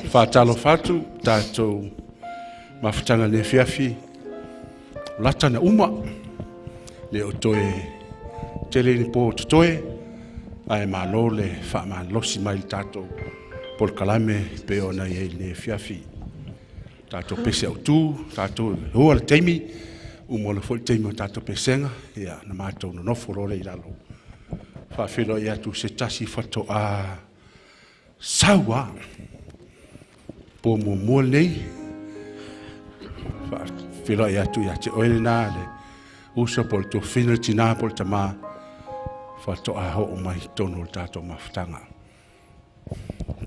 Faatalofa atu tatou mafutaga i lenei afiafi, o lata na uma, le o toe tele ni po o totoe, ae malo le faamalolosi mai i le tatou polokalame e pei ona i ai i lenei afiafi. Tatou pese autu, tatou e ua le taimi, uma loa foi le taimi o tatou pesega, ia ona matou nonofo loa lea i lalo. Faafeiloai atu i se tasi faatoa sau lava, po muamua lenei, faafeiloai atu ia te oe lena le uso po o le tuafafine, le tina po o le tama, faatoa oo mai i totonu o le tatou mafutaga.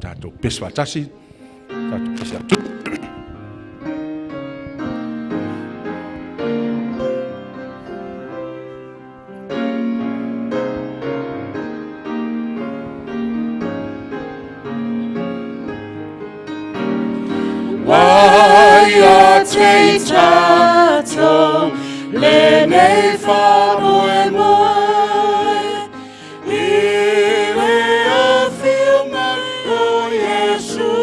Tatou pese faatasi, tatou pese autu. Waia te tātou, le nei faamoemoe, i le afio mai o Iesu.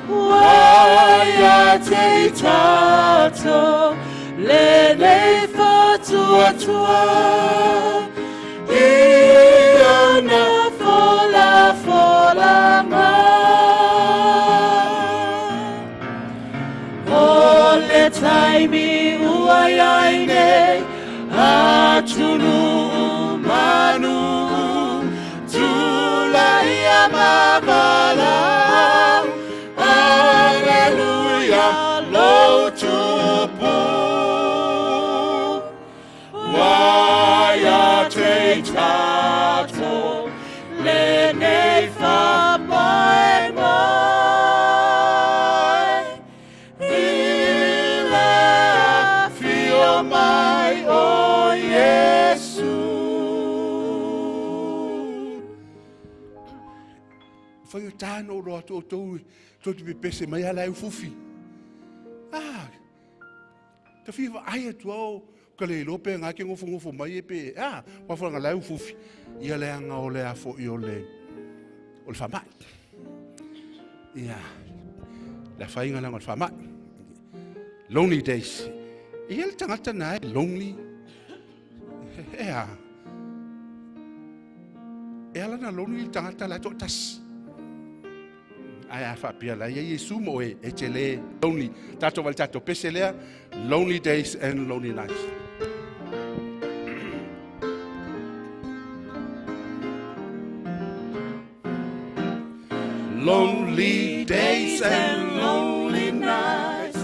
Waia te tātou, le nei faatuatua, i ana folafolanga. O le taimi ua iai nei, atunuu ma nuu, tulaia ma valaau, Aleluia lou Tupu. Waia te tātou, le nei faamoemoe, i le afio mai o Iesu. Faigata ona ou iloa atu outou tou te pepese mai ala e ufufi. Ah, ta fia vaai atu au ka le iloa pe ngā ke ngofo mai e pe, ah, wafanga la e ufufi. Ia leaga o le a foi o le faamai. Ia, le afaina leaga o le faamai. Lonely days. Ia le tagata na e lonely. E a. E ala na lonely le tagata la toatasi. Ae a faapea la ia Iesu mo e, e te le lonely. Tatou vale tatou pese lea, lonely days and lonely nights. Lonely days and lonely nights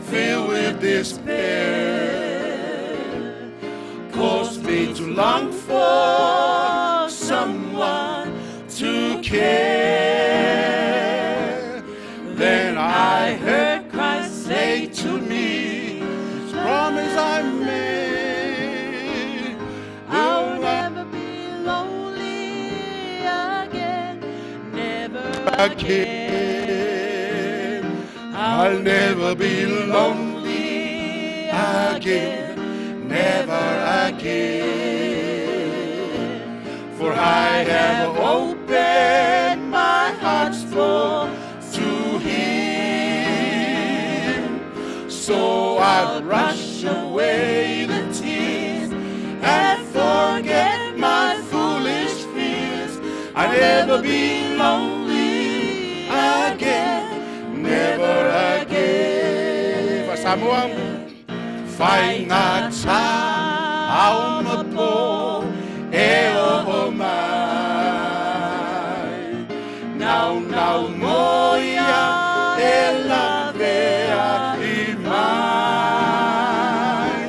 filled with despair cause me to long for someone to care. Then I heard Christ say to me, His promise I made, I'll never be lonely again, never again. I'll never be lonely again, never again. For I have opened my heart's door to Him. So I'll brush away the tears and forget my foolish fears. I'll never be lonely again, never again. Samoa, faigata ao ma po e o mai. Nau nau moia e lavea i mai.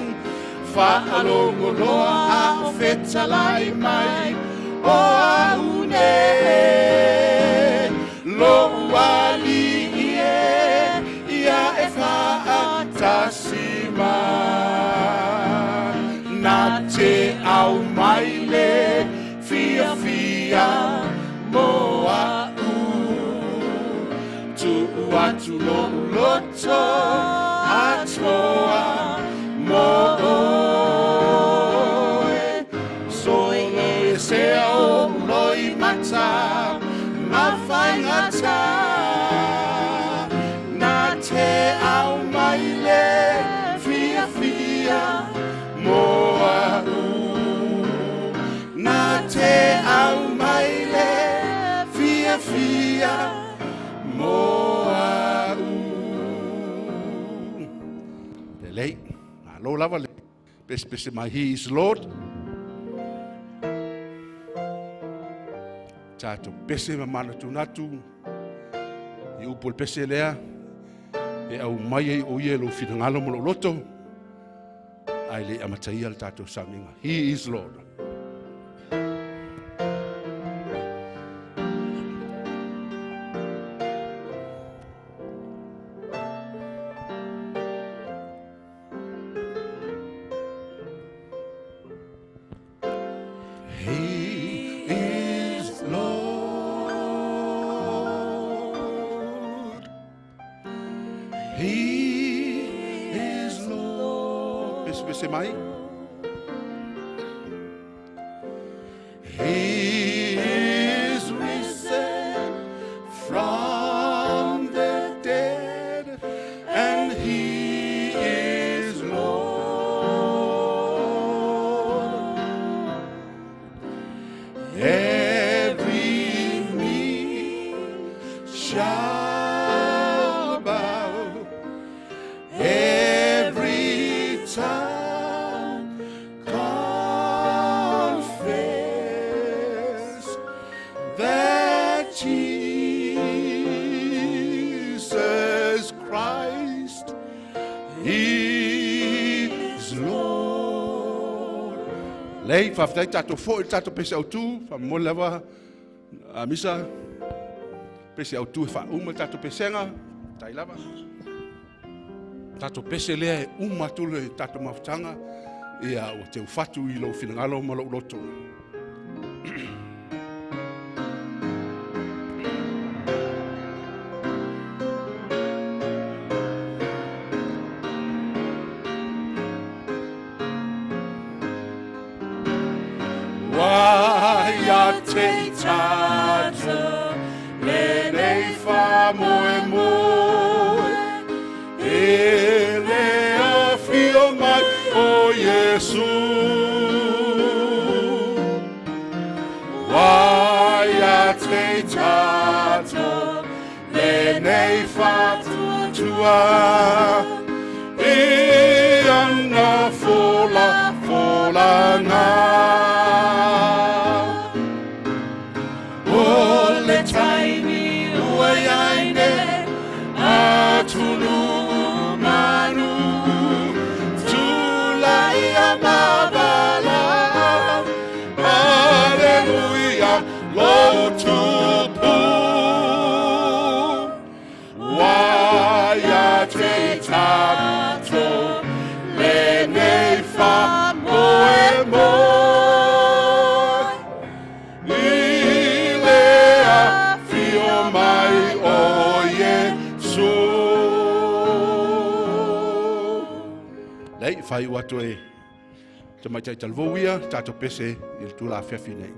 Whaalongoloa a o fetalai mai o au nei. Lo ali ie ia e whaatasi mai. Nā te au mai le fia fia mo au. Tu'u atu lo loto atoa mo oe. Soe e sea o loi mata ma Lelei, malo lava le pesepese mai He is Lord. Tatou pese ma manatunatu i upu o le pese lea e au mai ai o ia e lou finagalo ma lou loto ae le amataia le tatou sauniga. He is Lord. He is Lord. He is Lord. Pese mai. He is risen from the dead, and He is Lord. Every knee shall bow, every tongue confess that Jesus Christ is Lord. Lei, faafetai tatou foi le tatou pese autu, faamomoli lava a misa, pese autu e faauma le tatou pesega, tai lava. Tatou pese lea e uma atu le tatou mafutaga, ia ua teufatu i lou finagalo ma lou loto. Wai te tatou lenei faamoemoe e le afio mai o Iesu. Wai te tatou lenei faatuatua e ana fola folanga. O le taimi ua iai nei atunu manu tulai a mabala. Hallelujah, lo tupu. Wai te tatou lenei faamoemoe i le afio mai o Iesu. Lei, fai ua atu e tamaitai talavou ia, tatou pese i le tula afiafi nei.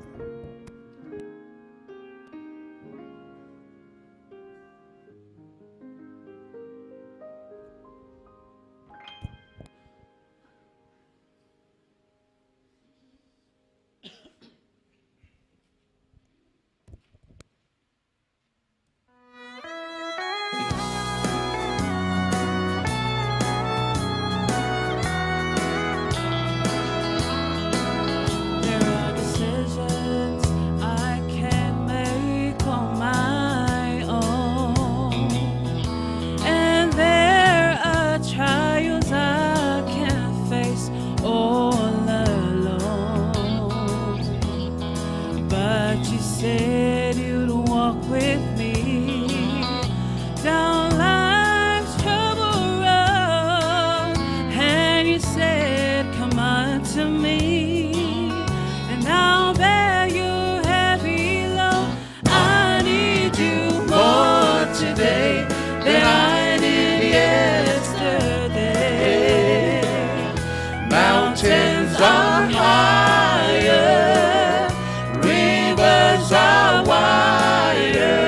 There are decisions I can't make on my own, and there are trials I can't face all alone. But you said you'd walk with me down life's troubled road, and you said, "Come unto me, and I'll bear your heavy load." I need you more today than I did yesterday. Mountains are higher, rivers are wider.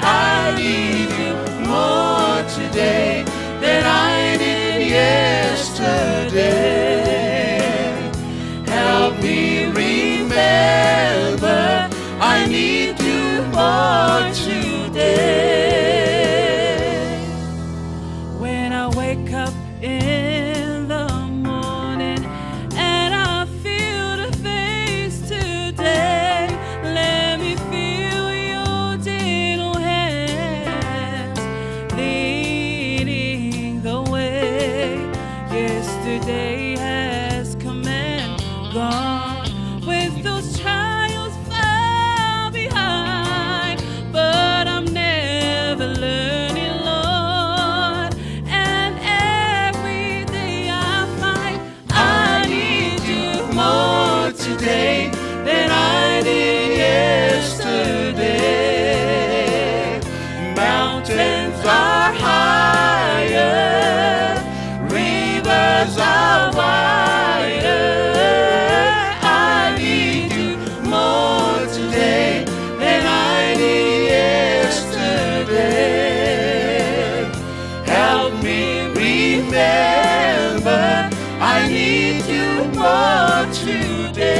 I need you more today than I did yesterday. Help me remember I need you more today. Mountains are higher, rivers are wider. I need you more today than I did yesterday. Help me remember I need you more today.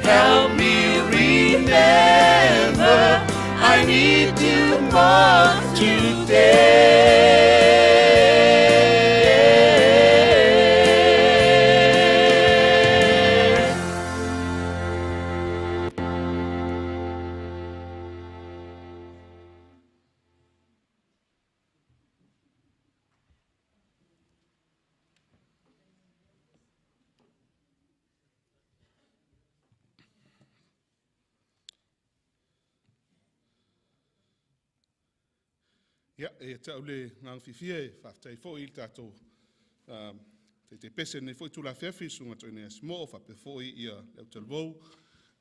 Help me remember I need you more today. Ia, e te au le ngang fifia e whaftai fo i le tātou te pese nei foi tula fiafi sunga to ina smo fa pe foi ia le utalvou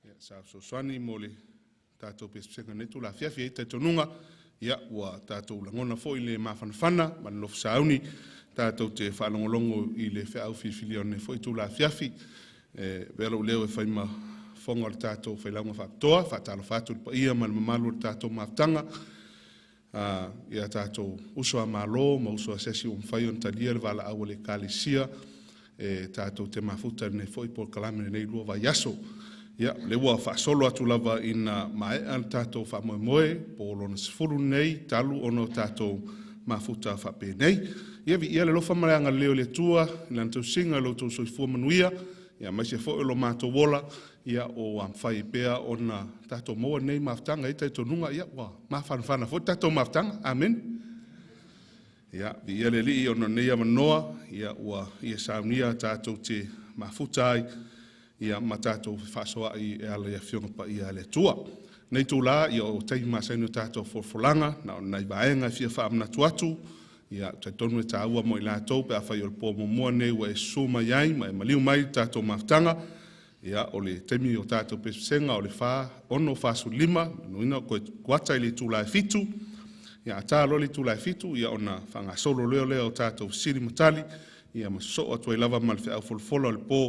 ia sa so swani mo le tātou pesega nei tula fiafi e te tonunga ia ua tātou langona foi le mafanafana ma le lofu sauni tātou te whaalongolongo i le wheau filifili o nei foi tula fiafi e velo leo e whaima fonga o le tātou whailauga whaapitoa whaatalo whatu le paia ma le mamalu o le tātou mafutanga ia tātou uso a malo ma uso a sesi o mwhai o ntalia le wala au le kalisia e tātou te mafuta nei foi po kalame nei lua vai aso. Ia, le ua whaasolo atu lava ina mae a le tātou whaamoemoe po lona sefulu nei talu ono tātou mafuta whape nei. Ia vi ia le lofa maleanga leo le tua, ina tau singa lo tau soifua manuia, ia mai se foi lo mātou ola, ia o amwhai pea ona tātou moa nei mafutanga i taitonunga, ia ua mawhanawhana foi tātou mafutanga, amen. Ia, vi ia le lii ona nei amanoa, ia ua ia saunia tātou te mafuta ai, ia ma tātou whaasoa i e ala ia fionga pa ia le tua. Nei tū la, ia o tei masaini o tātou forfolanga, na o nei vaenga fia whaamanatu atu, ia tai tonu e tāua mo i lātou, pe a whai o le pō momoa nei ua e suma iai, ma e maliu mai tātou mafutanga, ia o le temi o tātou pesesenga o le whā, ono whāsu lima, nuina koe kuata i le tūla e fitu, ia a tā lo le tūla e fitu, ia ona whangasolo leo leo o tātou siri matali, ia ma so atu ai lava ma le wheau folofola o le pō,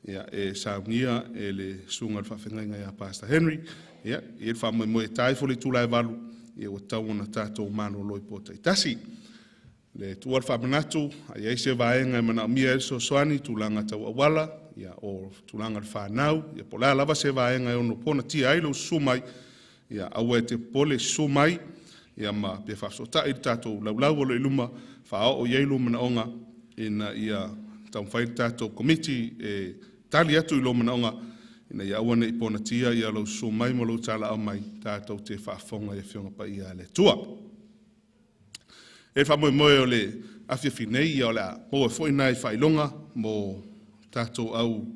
ia e saungia e le sunga le whawhengainga ia Pastor Henry, ia i le whamoe moe taifo le tūla e valu, ia ua tau ona tātou mano loi pō taitasi. Le tua le whaamanatu, ai ai se vaenga e mana mia e sosoani, tūlanga tau awala, ia o tūlanga le whanau, ia po la lava se vaenga e ono pona tia ai lo sumai, ia aua e te pole sumai, ia ma pe whasotai le tātou laulau o le iluma, whaao o iei lo manaonga, ina ia taumwhai le tātou komiti e tali atu i lo manaonga, ina ia aua nei pona tia ia lo sumai mo lo tala au mai, tātou te whaafonga ia whionga pa ia le tua. E wha moe o le afiafi nei, ia o le a moe foi nai whailonga mo tātou au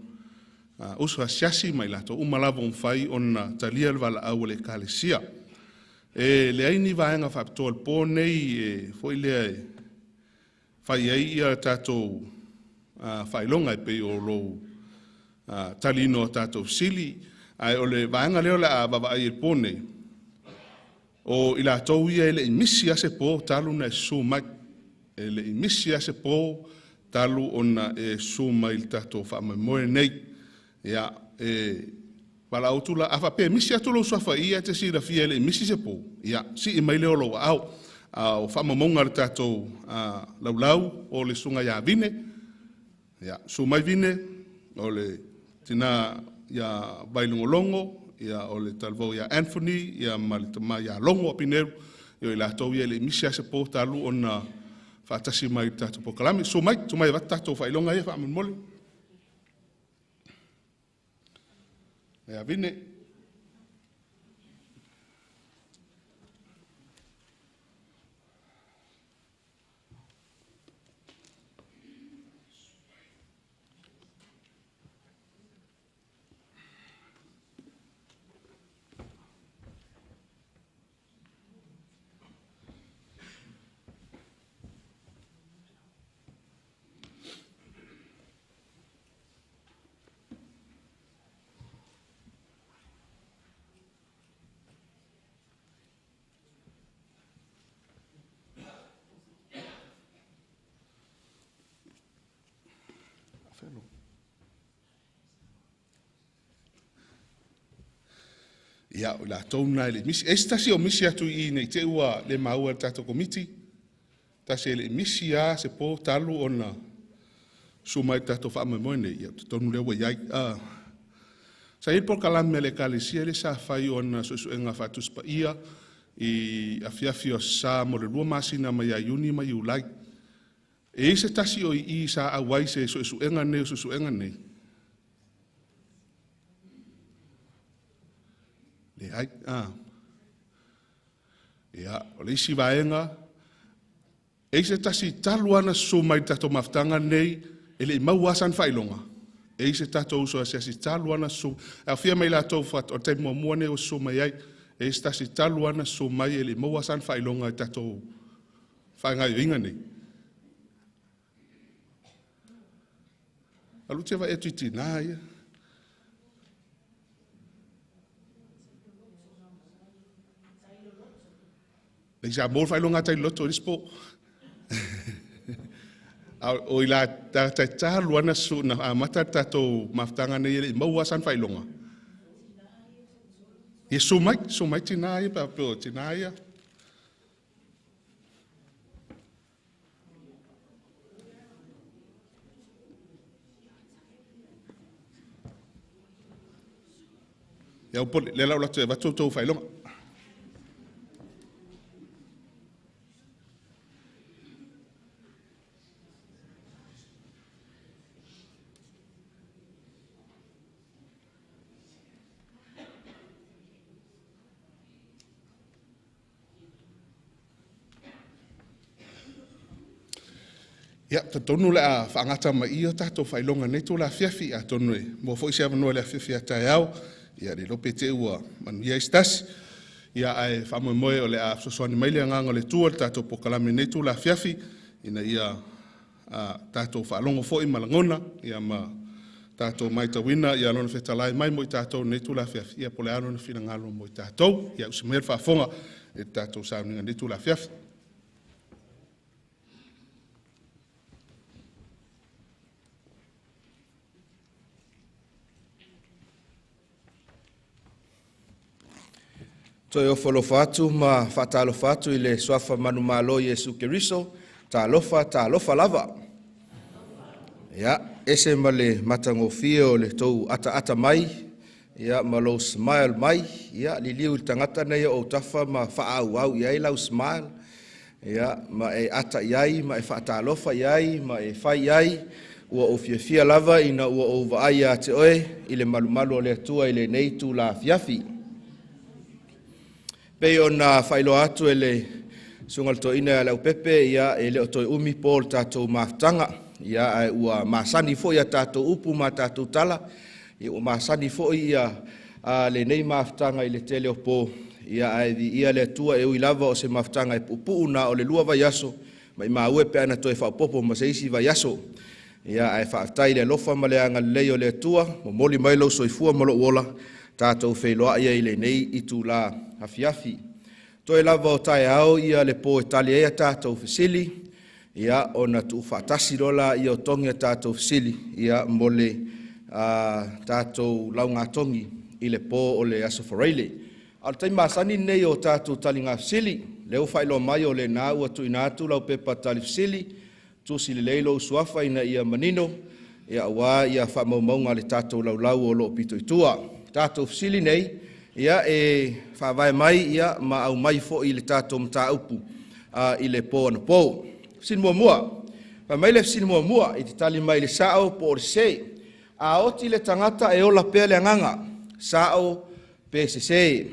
uso asiasi mai lātou umalava o mwhai ona talia le wala au o le kalesia. E le aini vaenga whaapitoa le pō nei e foi lea e whai ai ia tātou whailonga e pei o lou talino o tātou sili. Ai o le vaenga leo le a wawa ai e pō nei. O i lātou ia e le imisi ase pō talu na e sū mai. E le imisi ase pō talu ona e sū mai le tātou whaamoemoe nei. Ia, e wala au tula, a whape misi atu lou swafa ia te sira fia e le imisi se pō. Ia, si i mai leo lou au. O whaamamonga le tātou laulau o le sunga ia vine. Ia, sū mai vine, o le tina ia vailongolongo, ia o le talvau ia Anthony, ia ma le tama ia Longo a Pineru, ia i lātou ia le misi ase pō talu ona whaatasi mai le tātou pokalame. Sū mai, sū mai vata tātou whailonga ia whaamanmole. Ia vine. Ia, o i latou na e le i misi. E i ai se tasi o misi atu i i ne i te i ua le maua e le tatou Komiti, tasi e le i misi lava se po talu ona susu mai i le tatou faamoemoe nei, ia ou te talitonu lea ua i ai. Sa i ai le polokalame a le Ekalesia lea sa fai ona suesuega faa-Tusi Paia i afiafi o Aso Sa mo le 2 masina mai ia Iuni ma Iulai. E i ai se tasi o i i sa auai i se suesuega nei o suesuega nei? Leai. Ia, o le isi vaega, e i ai se tasi talu lava ona susu mai i le tatou mafutaga lenei e le i maua lava sana faailoga? E i ai se tatou uso asiasi talu lava ona susu, e aofia ma i latou o le taimi muamua lenei ua susu mai ai, e i ai se tasi talu lava ona susu mai e le i maua sana faailoga i tatou faagaoioiga nei? O lea ou te vaai atu i tina ia. Leai sa maua le faailoga a Tailoloto i le isi po. A o i la tagata talu lava ona susu na amata le tatou mafutaga nei e le i maua lava sana faailoga. Ia susu mai, susu mai tina ia pe a faapea o tina ia. Ia aua le popole, o lea o le a ou alu atu e avatu a outou faailoga. Ia, talitonu o le a faagata ma i i a tatou faailoga i lenei itula afiafi, atonu e maua foi se avanoa i le afiafi a taeao, ia le iloa pe te i ua manuia ai se tasi. Ia, ae faamoemoe o le a fesoasoani mai le agaga o le Atua i le tatou polokalame i lenei itula afiafi, ina ia tatou faalogo foi ma lagona, ia ma tatou matauina Lona fetalai mai mo i tatou i lenei itula afiafi, ia po o le a Lona finagalo mo i tatou. Ia usi mai le faafofoga i le tatou sauniga i lenei itula afiafi. Toe ofo alofa atu ma faatalofa atu i le suafa manumalo o Iesu Keriso, talofa, talofa lava. Ia, ese ma le matagofie o le tou ataata mai, ia, ma lou smile mai. Ia, liliu i le tagata nei o autafa ma faaauau i ai lau smile, ia, ma e ata i ai, ma e faatalofa i ai, ma e fai i ai. Ua ou fiafia lava ina ua ou vaai ia te oe i le malumalu o le Atua i lenei itula afiafi. Pei ona faailoa atu e le Susuga i le Toeaina ia Leaupepe, ia e le o toe umi po o le tatou mafutaga, ia ae ua masani foi a tatou upu ma a tatou tala, ia ua masani foi ia lenei mafutaga i le tele o po, ia ae viia le Atua e ui lava o se mafutaga e puupuu na o le 2 vaiaso, maimau e pe ana toe faaopoopo ma se isi vaiaso. Ia ae faafetai i le alofa ma le agalelei o le Atua, momoli mai lou soifua ma lou ola, tatou feiloai ai i lenei itula afiafi. Toe lava o taeao ia le po e tali ai a tatou fesili, ia ona tuufaatasi loa lea o togi a tatou fesili, ia mo le tatou laugatogi i le po o le Aso Faraile. A o le taimi masani lenei o tatou taliga fesili, lea ua faailoa mai o lena ua tuuina atu lau pepa tali fesili, tusi lelei lou suafa ina ia manino, ia aua ia faamaumauga a le tatou laulau o lo o pito i tua. Tatou fesili nei, ia e faavae mai ia ma aumai foi i le tatou mataupu i le po anapo. Fesili muamua, fai mai le fesili muamua, e te tali mai i le sao po o le sese. A oti le tagata e ola pea le agaga, sao pe sese.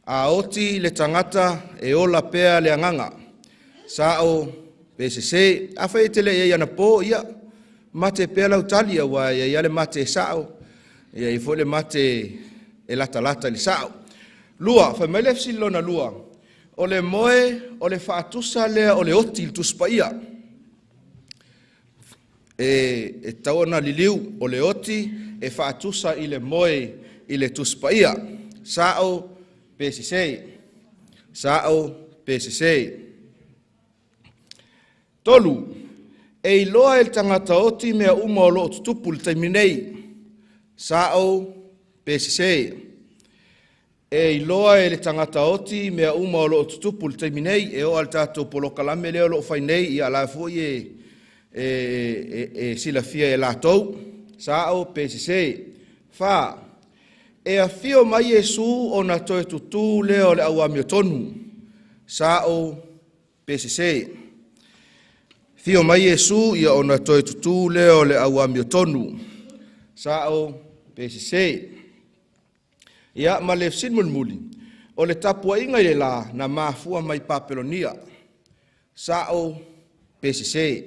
A oti le tagata e ola pea le agaga, sao pe sese. Afai e te le i ai anapo, ia, mate pea lau tali, aua e i ai lava le mate e sao, e i ai foi le mate e latalata i le sao. Lua, fai mai le fesili lona lua, o le moe o le faatusa lea o le oti i le Tusi Paia. E tatau ona liliu, o le oti e faatusa i le moe i le Tusi Paia. Sao pe sese? Sao pe sese? 3, e iloa e le tagata oti mea uma o lo o tutupu i le taimi nei. Sao pe sese? E iloa e le tagata oti mea uma o loo tutupu le taimi nei, e oo lava i le tatou polokalame lea o loo fai nei, ia la foi e silafia e latou, sao pe sese. 4. E afio mai Iesu ona toe tutū lea o le auamiotonu, sao pe sese. Afio mai Iesu ia ona toe tutū lea o le auamiotonu, sao pe sese. Ia ma le fesili mulimuli, o le tapuaiga i le la na mafua mai Papelonia, sao pe sese.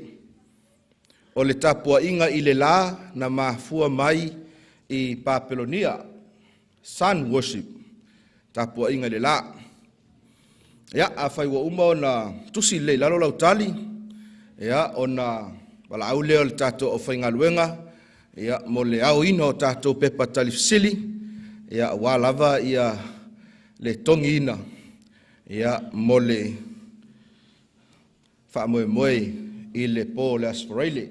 O le tapuaiga i le la na mafua mai i Papelonia, sun worship, tapuaiga i le la. Ia, afai ua uma ona tusi lelei i lalo lau tali, ia, ona valaau lea o le tatou aufaigaluega, ia, mo le aoina o tatou pepa tali fesili, ia, aua lava ia le togiina, ia, mo le faamoemoe i le po o le Aso Faraile.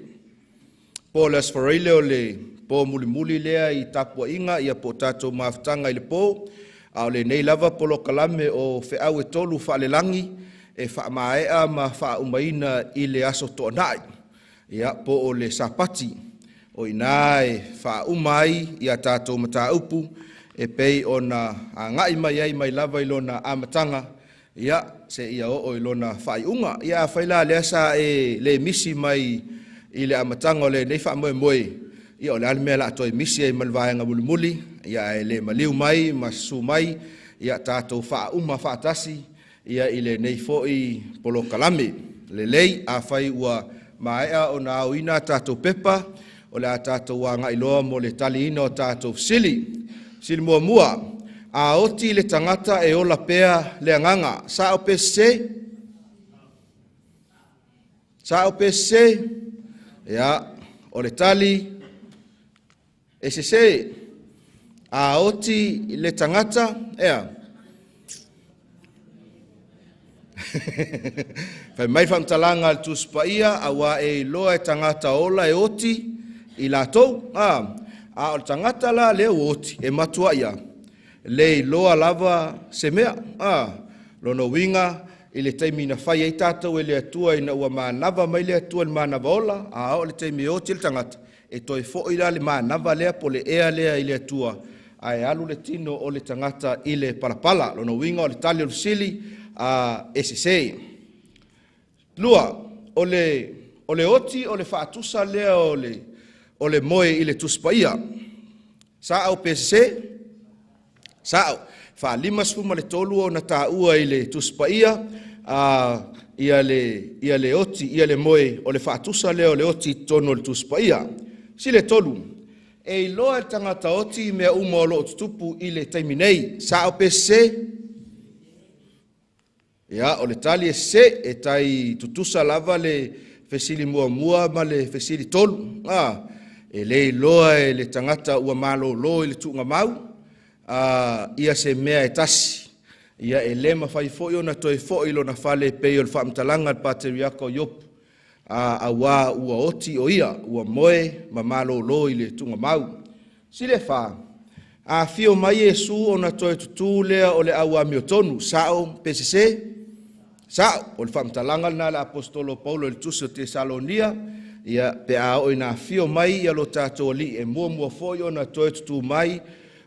Po o le Aso Faraile o le po mulimuli lea i tapuaiga ia po o tatou mafutaga i le po, a o lenei lava polokalame o feau e tolu faalelagi e faamaea ma faaumaina i le Aso Toonai, ia po o le Sapati. O i ina e faauma ai ia tatou mataupu e pei ona agai mai ai mai lava i lona amataga, ia seia oo i lona faaiuga. Ia afai la lea sa e le misi mai i le amataga o lenei faamoemoe, ia o le a le mea o le a toe misi ai ma le vaega mulimuli, ia ae le maliu mai ma susu mai, ia tatou faauma faatasi ia i lenei foi polokalame. Lelei, afai ua maea ona aoina a tatou pepa, o le a tatou agai loa mo le taliina o tatou fesili. Fesili muamua, a oti le tagata e ola pea le agaga, sao pe sese? Sao pe sese? Ia, o le tali e sese. A oti le tagata, ea. Fai mai faamatalaga a le Tusi Paia, aua e iloa e tagata ola e oti i latou. A o le tagata la lea ua oti, e matua ia le iloa lava se mea. Lona uiga, i le taimi na fai ai tatou e le Atua ina ua manava mai le Atua i le manava ola, a oo i le taimi e oti le tagata, e toe foi la le manava lea po le ea lea i le Atua, ae alu le tino o le tagata i le palapala. Lona uiga o le tali o le fesili, e sese. 2, o le oti o le faatusa lea o le moe i le Tusi Paia. Sao pe sese? Sao. 53 ona taua i le Tusi Paia, ia le oti, ia le moe o le faatusa lea o le oti i totonu o le Tusi Paia. Fesili 3, e iloa e le tagata oti mea uma o loo tutupu i le taimi nei, sao pe sese? Ia, o le tali e sese, e tai tutusa lava le fesili muamua ma le fesili 3. E le iloa e le tagata ua malolo i le tuugamau, ia se mea e tasi. Ia e le mafai foi ona toe foi lona fale pei o le faamatalaga a le Pateriaka o Iopu, auā ua oti o ia, ua moe ma malolo i le tuugamau. Fesili 4, afio mai Iesu ona toe tutū lea o le auamiotonu, sao pe sese? Sao. O le faamatalaga lena a le Aposetolo o Paulo i le Tusi o Tesalonia, ia pe a oo ina afio mai ia lo tatou Alii, e muamua foi ona toe tutū mai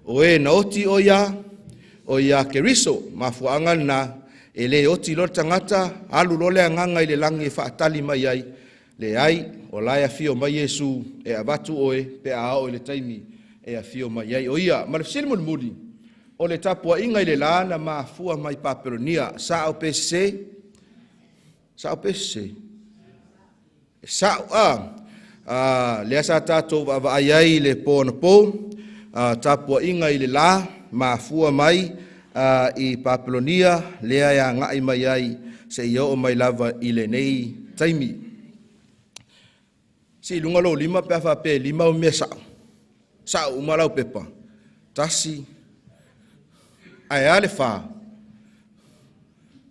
o e na oti o ia Keriso. Mafuaaga lena, e le oti loa le tagata, alu loa le agaga i le lagi e faatali mai ai, leai, o la e afio mai Iesu e avatu oe pe a oo i le taimi e afio mai ai o ia. Ma le fesili mulimuli, o le tapuaiga i le la na mafua mai Papelonia, sao pe sese? Sao pe sese? Sao. Lea sa tatou vaavaai ai i le po anapo, tapuaiga i le la mafua mai i Papelonia, lea e agai mai ai seia oo mai lava i lenei taimi. Si lunga lo lima pe afa pe lima o mea sao. Sao uma lau pepa. 1 ae a le 4.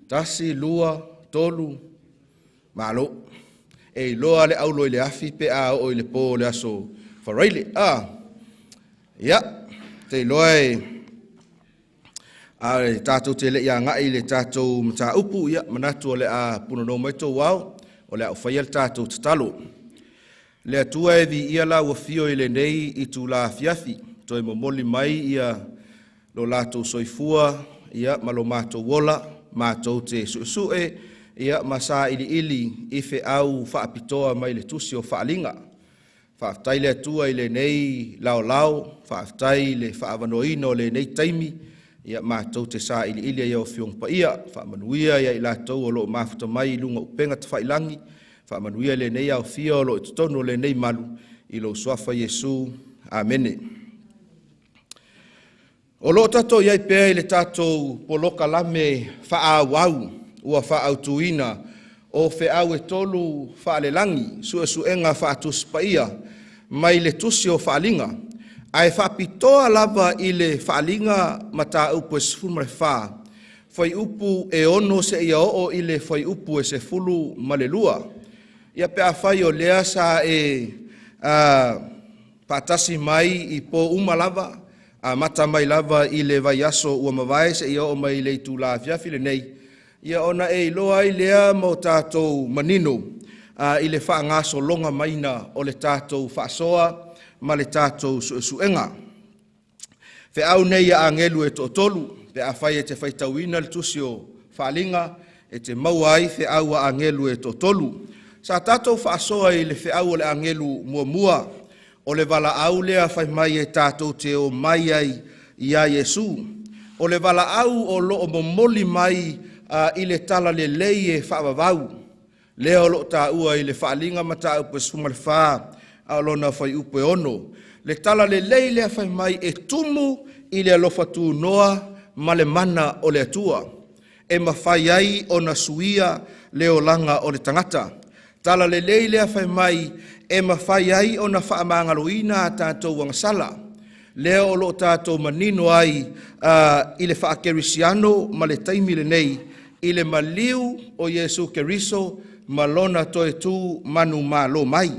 1, 2, 3, malo. E iloa le aulo i le afi pe a oo i le po o le Aso Faraile. Ia, te iloa e A le tatou te le i agai i le tatou mataupu, ia manatu o le a punonou mai tou ao, o le a ufaia le tatou tatalo. Le Atua e viia lau afio i lenei itula afiafi, toe momoli mai ia lo latou soifua ia ma lo matou ola, matou te suesue ia ma sailiili i feau faapitoa mai le tusi o Faaaliga. Faafetai le Atua i lenei laolao, faafetai i le faaavanoaina o lenei taimi, ia matou te sailiili ai i Afioga Paia, faamanuia ia i latou o lo o mafuta mai i luga o upega tafailagi, faamanuia lenei aofia o lo o i totonu o lenei malu, i lou suafa Iesu. Amene. O lo o tatou i ai pea i le tatou polokalame faaauau ua faaautuina o feau e tolu faalelagi, suesuega faatusi paia mai le tusi o Faaaliga, ae faapitoa lava i le Faaaliga mataupu e 14, fuaiupu e 6 seia oo i le fuaiupu e 12. Ia pe afai o lea sa e faatasi mai i po uma lava, amata mai lava i le vaiaso ua mavae seia oo mai i le itula afiafi lenei, ia ona e iloa ai lea ma o tatou manino i le faagasologa maiga o le tatou faasoa ma le tatou suesuega. Feau nei a agelu e toatolu, pe afai e te faitauina le tusi o Faaaliga, e te maua ai feau a agelu e toatolu. Sa tatou faasoa i le feau a le agelu muamua, o le valaau lea fai mai e tatou te omai ai ia Iesu. O le valaau o lo o momoli mai i le talalelei e faavavau, lea o lo o taua i le Faaaliga mataupu e 14 a o lona fuaiupu e 6. Le talalelei lea fai mai e tumu i le alofa tunoa ma le mana o le Atua, e mafai ai ona suia le olaga o le tagata. Talalelei lea fai mai e mafai ai ona faamagaloina a tatou agasala, lea o lo o tatou manino ai i le faakerisiano ma le taimi lenei, i le maliu o Iesu Keriso ma lona toe tu manumalo mai.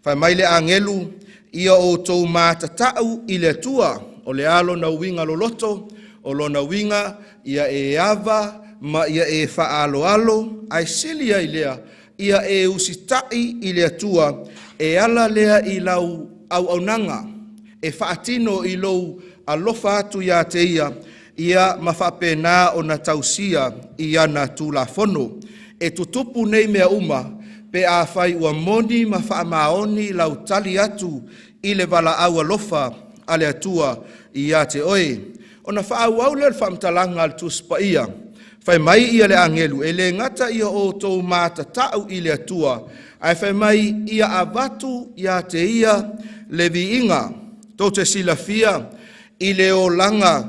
Fai mai le agelu, ia outou matatau i le Atua. O le a lona uiga loloto? O lona uiga, ia e ava ma ia e faaaloalo, ae sili ai lea, ia e usitai i le Atua, e ala lea i lau auaunaga, e faatino i lou alofa atu ia te ia, ia ma faapena ona tausia i ana tulafono. E tutupu nei mea uma, pe afai ua moni ma faamaoni lau tali atu i le valaau alofa a le Atua ia te oe. Ona faaauau lea o le faamatalaga a le Tusi Paia, fai mai ia le agelu, e le gata ia outou matatau i le Atua, ae fai mai ia avatu ia te ia le viiga. Tou te silafia i le olaga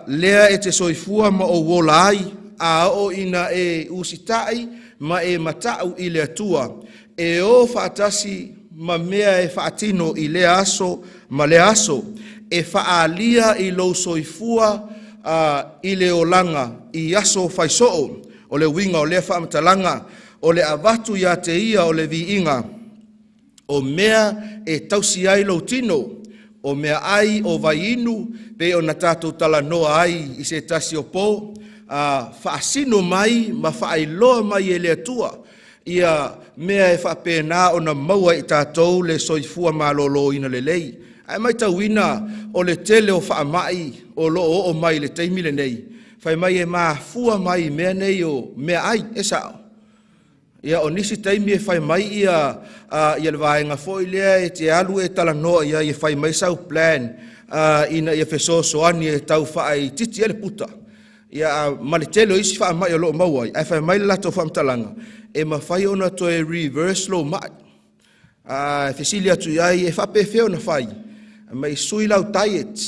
lea e te soifua ma ou ola ai, a oo ina e usitai ma e matau i le Atua, e o faatasi ma mea e faatino i lea aso ma lea aso, e faaalia i lou soifua i le olaga i aso faisoo. O le uiga o lea faamatalaga, o le avatu ia te ia o le viiga, o mea e tausi ai lou tino, o mea ai o vaiinu, pe ona tatou talanoa ai i se tasi o po, faasino mai ma faailoa mai e le Atua ia mea e faapena ona maua i tatou le soifua maloloina lelei. Ae matauina o le tele o faamai o lo o oo mai i le taimi lenei, fai mai e mafua mai i mea nei o mea ai, e sao. Ia o nisi taimi e fai mai ia le vaega foi lea e te alu e talanoa i ai e fai mai sau plan ina ia fesoasoani e tau faaitiiti ai le puta. Ia ma le tele o isi faamai o lo o maua ai, ae fai mai le latou faamatalaga, e mafai ona toe reverse lou mai. Fesili atu i ai e faapefea ona fai, mai sui lau diet.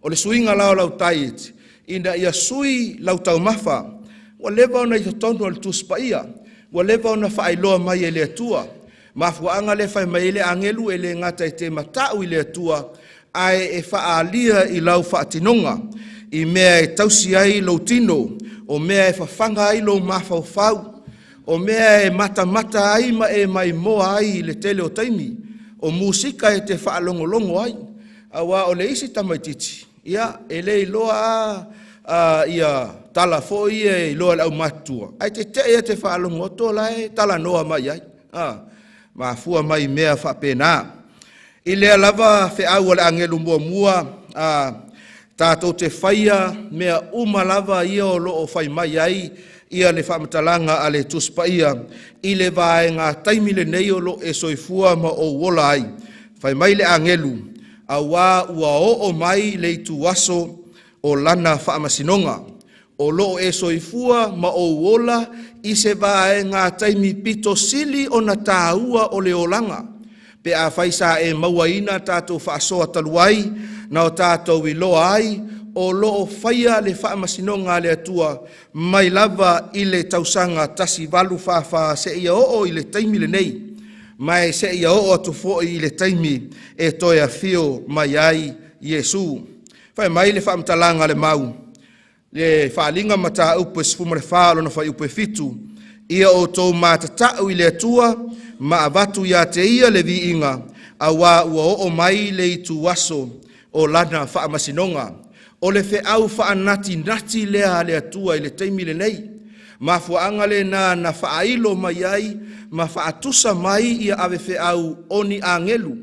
O le suiga la o lau diet, ina ia sui lau taumafa. Ua leva ona i totonu o le Tusi Paia, ua leva ona faailoa mai e le Atua. Mafuaaga lea fai mai ai le agelu, e le gata e te matau i le Atua, ae e faaalia i lau faatinoga, i mea e tausi ai lou tino, o mea e fafaga ai lou mafaufau, o mea e matamata ai ma e maimoa ai i le tele o taimi, o musika e te faalogologo ai. Aua o le isi tamaitiiti, ia, e le iloa ia tala foi ia e iloa e le aumatutua, ae tete'e ia te faalogo atu o la e talanoa mai ai, mafua mai i mea faapena. I lea lava feau a le agelu muamua, tatou te faia mea uma lava ia o loo fai mai ai ia le faamatalaga a le Tusi Paia i le vaega taimi lenei o loo e soifua ma ou ola ai. Fai mai le agelu, auā ua oo mai le ituaso o lana faamasinoga. O loo e soifua ma ou ola i se vaega taimi pito sili ona tāua o le olaga. Pe afai sa e mauaina tatou faasoa talu ai na o tatou iloa ai o loo faia le faamasinoga a le Atua mai lava i le tausaga 1844 seia oo i le taimi lenei, ma e seia oo atu foi i le taimi e toe afio mai ai Iesu. Fai mai le faamatalaga a le mau le Faaliga mataupu e 14 lona fuaiupu e 7, ia outou matatau i le Atua ma avatu ia te ia le viiga, auā ua oo mai le ituaso o lana faamasinoga. O le feau faanatinati lea a le Atua i le taimi lenei. Mafuaaga lena na faailo mai ai ma faatusa mai ia avefeau o ni agelu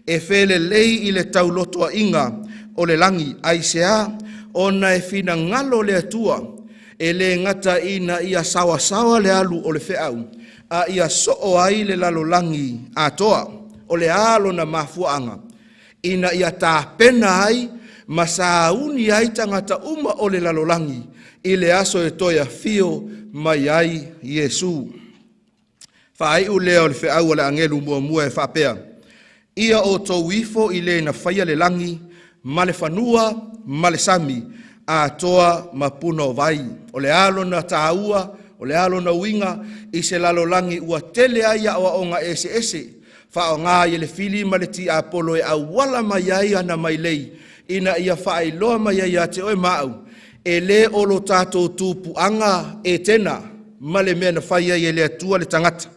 e felelei i le taulotoaiga o le lagi. Aisea? Ona e finagalo le Atua e le gata ina ia saoasaoa le alu o le feau, a ia soo ai le lalolagi atoa. O le a lona mafuaaga? Ina ia tapena ai ma sauni ai tagata uma o le lalolagi i le aso e toe afio mai ai Iesu. Faaiu lea o le feau a le agelu muamua e faapea, ia outou ifo i le na faia le lagi ma le fanua ma le sami atoa ma puna o vai. O le a lona tāua? O le a lona uiga i se lalolagi ua tele ai aoaoga eseese faaaoga ai e le fili ma le tiapolo e auala mai ai ana mailei ina ia faailoa mai ai ia te oe ma au, e lē o lo tatou tupuaga Etena ma le mea na fai ai e le Atua le tagata,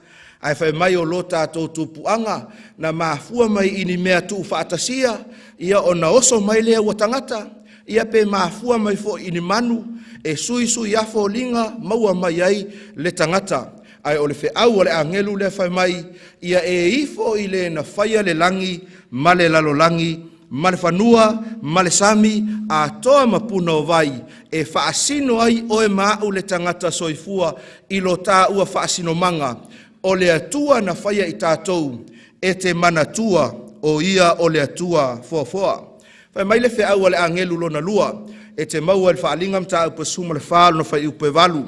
ae fai mai o lo tatou tupuaga na mafua mai i ni mea tuufaatasia ia ona oso mai lea ua tagata, ia pe mafua mai foi i ni manu e suisui afoliga maua mai ai le tagata. Ae o le feau a le agelu lea fai mai, ia e ifo i le na faia le lagi ma le lalolagi ma le fanua ma le sami atoa ma puna o vai, e faasino ai oe ma au le tagata soifua i lo tāua faasinomaga o le Atua na faia i tatou e te manatua o ia o le Atua foafoa. Fai mai le feau a le agelu lona lua e te maua i le Faaliga mataupu e 14 lona fuaiupu e 8,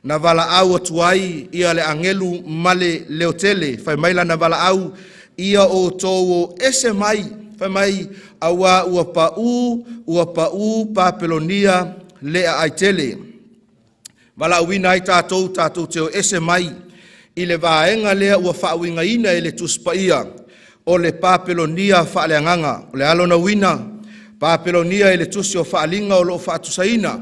na valaau atu ai ia le agelu ma le leotele. Fai mai lana valaau, ia outou o ese mai, fai mai, auā ua paū, ua paū Papelonia le aai tele. Valaauina ai tatou, tatou te o ese mai i le vaega lea ua faauigaina e le Tusi Paia o le Papelonia faaleagaga. O le a lona uiga? Papelonia i le tusi o Faaliga o loo faatusaina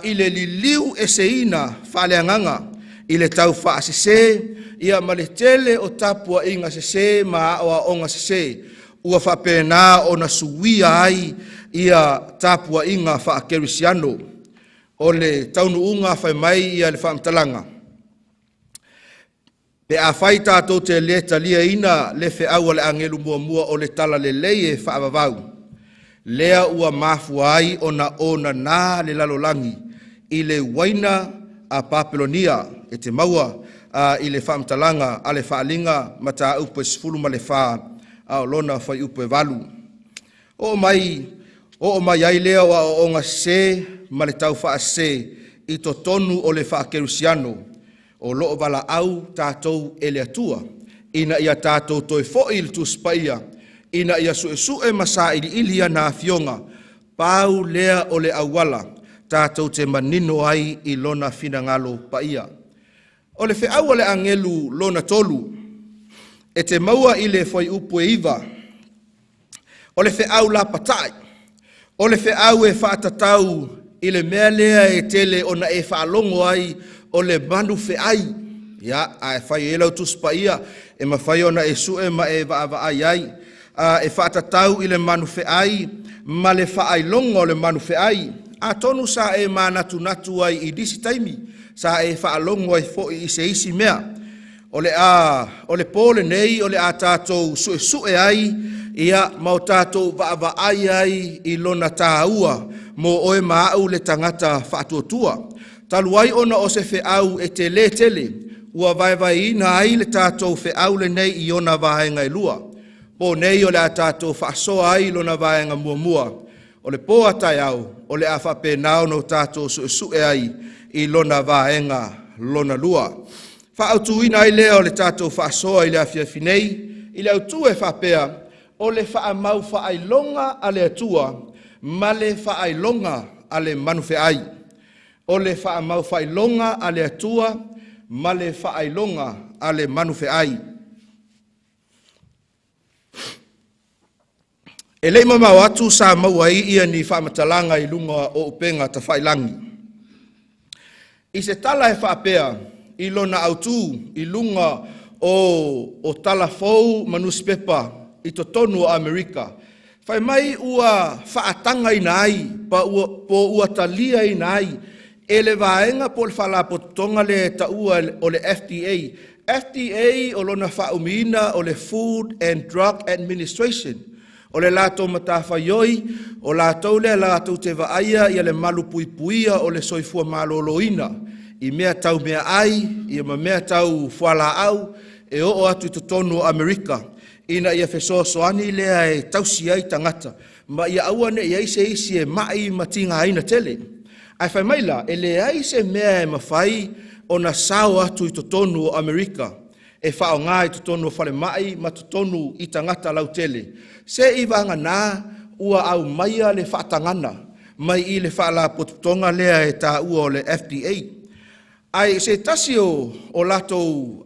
i le liliu eseina faaleagaga i le tau faasese ia ma le tele o tapuaiga sese ma aoaoga sese ua faapena ona suia ai ia tapuaiga faakerisiano. O le taunuuga, fai mai ia le faamatalaga, pe afai tatou te lē taliaina le feau a le agelu muamua o le talalelei e faavavau, lea ua mafua ai ona onanā le lalolagi i le uaina a Papelonia e te maua i le faamatalaga a le Faaliga mataupu e 14 a o lona fuaiupu e 8. Oo mai, oo mai ai lea o aoaoga sese ma le taufaasese i totonu o le faakerisiano. O loo valaau tatou e le Atua ina ia tatou toe foi i le Tusi Paia ina ia suesue ma sailiili ana afioga. Pau lea o le auala tatou te manino ai i lona finagalo paia. O le feau a le agelu lona tolu e te maua i le fuaiupu e 9, o le feau lapatai. O le feau e faatatau i le mea lea e tele ona e faalogo ai o le manu feai. Ia, ae fai ai lau Tusi Paia e mafai ona e sue ma e vaavaai ai. E faatatau i le manu feai ma le faailoga o le manu feai. Atonu sa e manatunatu ai i nisi taimi, sa e faalogo ai foi i se isi mea. O le a o le pō lenei o le a tatou suesue ai ia ma o tatou vaavaai ai i lona tāua mo oe ma au le tagata faatuatua. Talu ai ona o se feau e telē tele, ua vaevaeina ai le tatou feau lenei i ona vaega e lua. Po nei o le a tatou faasoa ai i lona vaega muamua, o le pō a taeao o le a faapena ona o tatou suesue ai i lona vaega lona lua. Faaautuina ai lea o le tatou faasoa i le afiafi nei i le autu e faapea, o le faamaufaailoga a le Atua ma le faailoga a le manufeai. O le faamaufaailoga a le Atua ma le faailoga a le manufeai. E le i mamao atu sa maua ai ia ni faamatalaga i luga o upega tafailagi i se tala e faapea i lona autū i luga o tala fou ma nusipepa i totonu o Amerika. Fai mai ua faatagaina ai pa ua, po ua taliaina ai e le vaega po o le faalapotopotoga lea e taua o le FDA. FDA o lona faaumiina o le Food and Drug Administration. O le latou matafaioi, o latou lea latou te vaaia ia le malupuipuia o le soifua maloloina i mea tau meaai ia ma mea tau fualaau e oo atu i totonu o Amerika, ina ia fesoasoani lea e tausi ai tagata ma ia aua ne i i ai se isi e mai ma tigaina tele. Ae fai mai la, e leai se mea e mafai ona sao atu i totonu o Amerika e faaaoga i totonu o falemai ma totonu i tagata lautele, se i vagana ua aumaia le faatagana mai i le faalapotopotoga lea e taua o le FDA. Ae se tasi o latou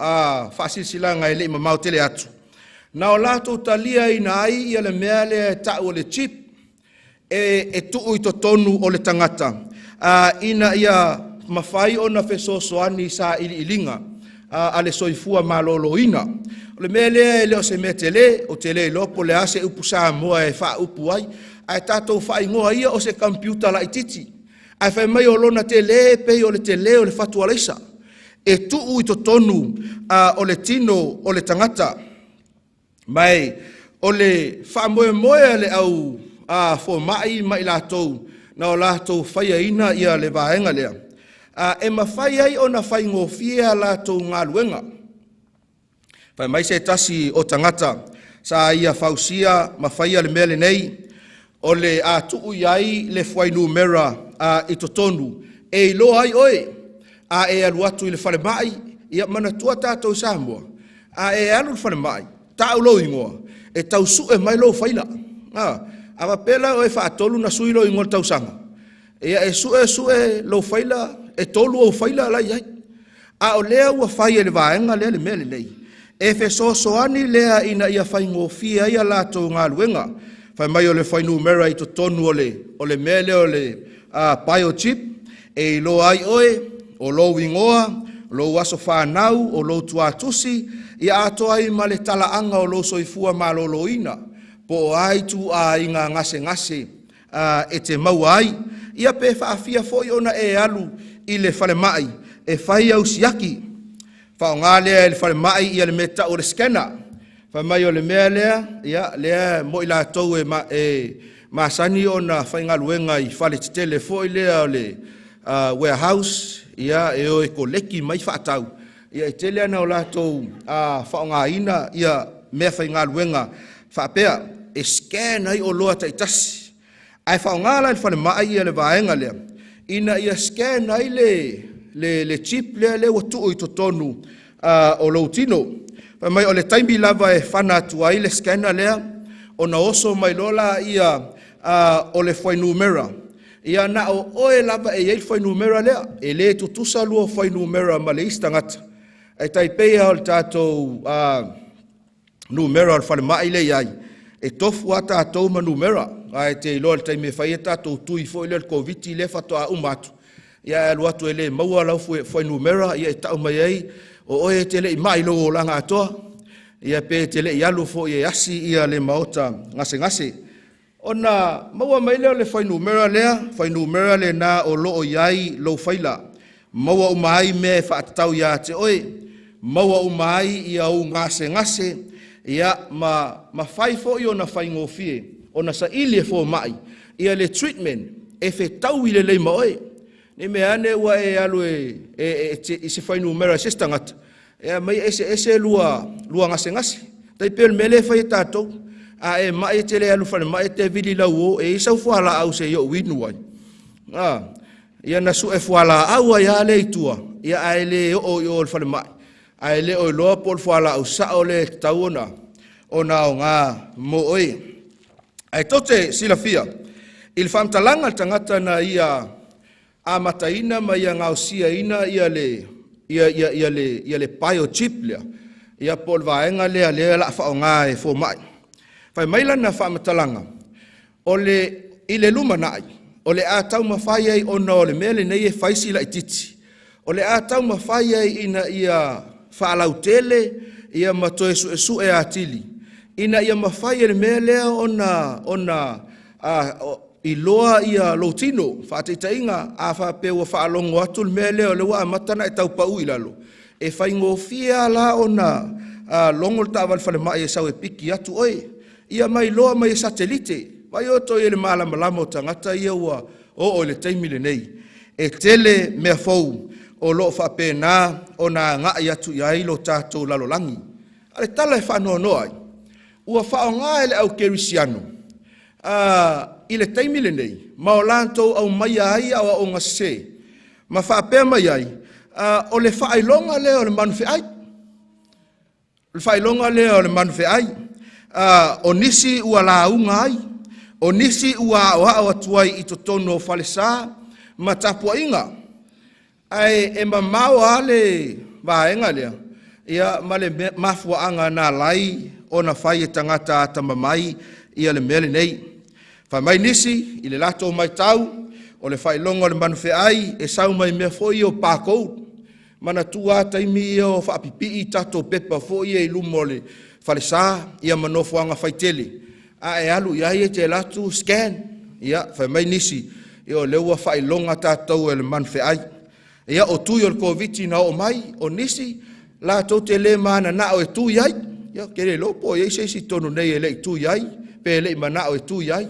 faasilasilaga e le i mamao tele atu, na o latou taliaina ai ia le mea lea e tau o le chip e tuu i totonu o le tagata ina ia mafai ona fesoasoani i sailiiliga a le soifua maloloina. O le mea lea e le o se mea tele, ou te le iloa po o le a se upu Samoa e faaupu ai, ae tatou faaigoa ia o se computer laitiiti. Ae fai mai o lona tele pei o le tele o le fatu alaisa, e tuu i totonu o le tino o le tagata. Ma o le faamoemoe a le au fomai ma i latou na o latou faiaina ia le vaega lea, e mafai ai ona faigofie a latou galuega. Fai mai se tasi o tagata sa ia fausia ma faia le mea lenei, o le a tuu i ai le fuainumera i totonu e iloa ai oe a e alu atu i le falemai. Ia manatua tatou i Samoa, a e alu i le falemai, tau lou igoa, e tau sue mai lou faila. A faapea la o e faatolu na sui lou igoa i le tausaga, ia e sue sue lou faila, e 3 ou faila la e i ai. A o lea ua fai e le vaega lea le mea lenei, e fesoasoani lea ina ia faigofie ai a latou galuega. Fai mai o le fuainumera i totonu o le mea lea o le biochip, e iloa ai oe, o lou igoa, lou aso fanau, o lou tuatusi, ia atoa ai ma le talaaga o lou soifua maloloina, po o a ituaiga gasegase e te maua ai. Ia pe faafia foi ona e alu i le falemai e fai au siaki. Faaaoga lea e le falemai ia le mea e tau o le scanner. Fai mai o le mea lea, ia lea mo i latou e masani ona faigaluega i fale tetele foi lea o le warehouse, ia e o e koleki mai faatau, ia e tele lava na o latou faaaogaina ia mea faigaluega faapea e scan ai oloa taitasi. Ae faaaoga la e le falemai ia le vaega lea ina ia scan ai le chip lea ua tuu i totonu o lou tino. Fai mai o le taimi lava e fana atu ai le scanner lea, ona oso mai loa laia o le fuainumera, ia na o oe lava e i ai le fuainumera lea, e le tutusa lua fuainumera ma le isi tagata. Ae tai pei lava o le tatou numera o le falemai lea e i ai, e tofu lava tatou ma numera. Ae te iloa i le taimi e fai ai tatou tui foi lea o le Koviti lea faatoa uma atu, ia e alu atu e le maua lau fuainumera, ia e tau mai ai o oe e te le i mai i lou olaga atoa, ia pe te le i alu foi e asi ia le maota gasegase. Ona maua mai lea o le fuainumera lea, fuainumera lena o loo i ai lou faila, maua uma ai mea e faatatau ia te oe, maua uma ai ia ou gasegase, ia ma mafai foi ona faigofie ona saili e fomai ia le treatment e fetaui lelei ma oe. Ne i mea ane ua e alu i se fuainumera a se isi tagata, e aumai e eseese lua gasegase. Tai pei o le mea lea e fai e tatou. A e mai e te le alu i le falemai e te vili i lau uo e i ai sau fualaau se i ou inu ai. Ia na sue fualaau ai lava lea i tua, ia ae le oo i o i le falemai, ae le o iloa po o le fualaau sao lea e tatau ona aoga mo oe. Ae tou te silafia i le faamatalaga a le tagata na ia amataina ma ia gaosiaina ia le biochip lea, ia po o le vaega lea o le a faaaoga e fomai. Fai mai lana faamatalaga, o le i le lumanai, o le a taumafai ai ona o le mea lenei e fai si laitiiti, o le a taumafai ai ina ia faalautele ia ma toe suesue atili, ina ia mafai e le mea lea ona iloa ia lou tino. Faataitaiga, a faapea ua faalogo atu le mea lea o lea ua amata ona e tau pau i lalo, e faigofie la ona logo le taavale falemai e sau e piki atu oe, ia ma iloa mai e satelite. Vaai outou i le malamalama o tagata ia ua oo i le taimi lenei. E tele mea fou o lo o faapena ona agai atu i ai lo tatou lalolagi. A o le tala e faanoanoa ai, ua faaaoga e le aukerisiano i le taimi lenei, ma o latou aumaia ai aoaoga sese, ma faapea mai ai, o le faailoga lea o le manufeai. O le faailoga lea o le manufeai. O nisi ua lauga ai, o nisi ua aoao atu ai i totonu o falesa ma tapuaiga. Ae e mamao lava le vaega lea, ia ma le mafuaaga na alai ona fai e tagata atamamai ia le mea lenei. Fai mai nisi i le latou matau, o le faailoga o le manufeai e sau mai mea foi ia o barcode. Manatua lava taimi ia o faapipii tatou pepa foi ia i luma o le falesa ia ma nofoaga faitele, a e alu i ai e te alu atu scan. Ia, fai mai nisi, ia o lea ua faailoga tatou e le manufeai. Ia o tui o le Koviti na oo mai, o nisi latou te le mananao e tui ai. Ia ou te le iloa po o i ai se isi i totonu nei e le i tui ai, pe le i manao e tui ai.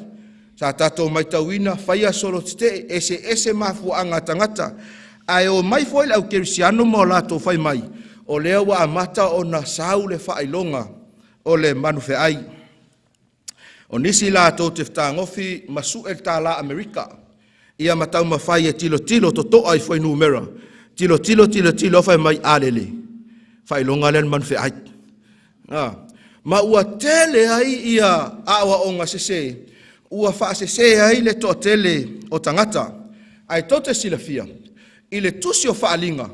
Sa tatou matauina, faia solo tetee, eseese mafuaaga a tagata. Ae o mai foi le aukerisiano ma o latou fai mai, o lea ua amata ona sau le faailoga o le manufeai. O nisi latou te fetagofi ma sue le $1 Amerika, ia ma taumafai e tilotilo totoa i fuainumera, tilotilo, tilotilo, fai mai, a lele, faailoga lea o le manufeai. Ma ua tele ai ia aoaoga sese, ua faasese ai le toatele o tagata. Ae tou te silafia, i le tusi o Faaaliga,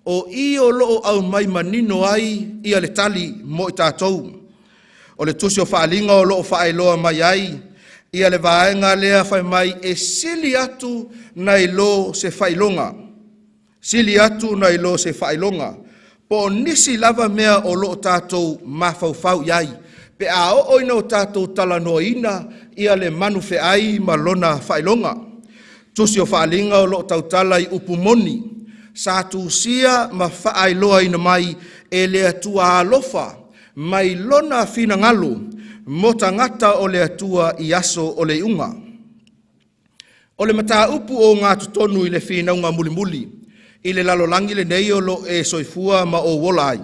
o i o lo o aumai manino ai ia le tali mo i tatou. O le tusi o Faaaliga o lo o faailoa mai ai ia le vaega lea fai mai e sili atu nai lo se faailoga. Sili atu nai lo se faailoga. Po o nisi lava mea o lo o tatou mafaufau i ai, pe a oo ina o tatou talanoaina ia le manufeai ma lona faailoga. Tusi o Faaaliga o lo o tautala i upu moni, sa tusia ma faailoaina mai e le Atua alofa mai lona finagalo mo tagata o le Atua i aso o le iuga. O le mataupu o gatotonu i le finauga mulimuli i le lalolagi lenei o lo o e soifua ma ou ola ai,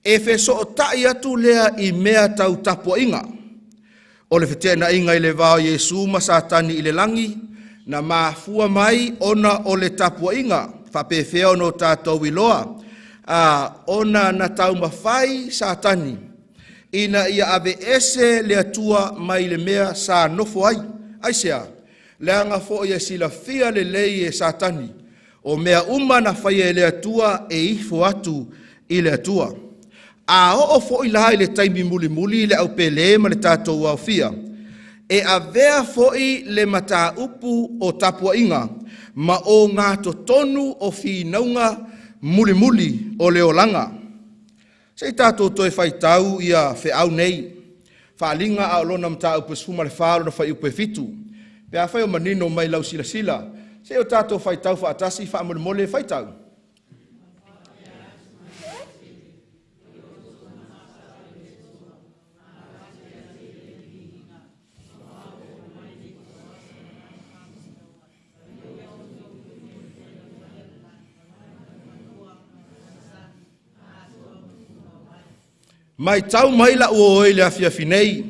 e fesootai atu lea i mea tau tapuaiga. O le feteenaiga i le va o Iesu ma Satani i le lagi, na mafua mai ona o le tapuaiga, faapefea ona o tatou iloa, ona na taumafai Satani ina ia aveese le Atua mai le mea sa nofo ai. Aisea? Leaga foi e silafia lelei e Satani, o mea uma na faia e le Atua e ifo atu i le Atua. A oo foi la i le taimi mulimuli le aupele ma le tatou aofia, e avea foi le mataupu o tapuaiga ma ogatotonu o finauga mulimuli o le olaga. Se i tatou toe faitau ia feau nei. Faaaliga a o lona mataupu e 14 lona fuaiupu e 7. Pe afai o manino mai lau silasila, se i o tatou faitau faatasi faamolemole faitau. Mai tau mai lau o i le afiafi nei,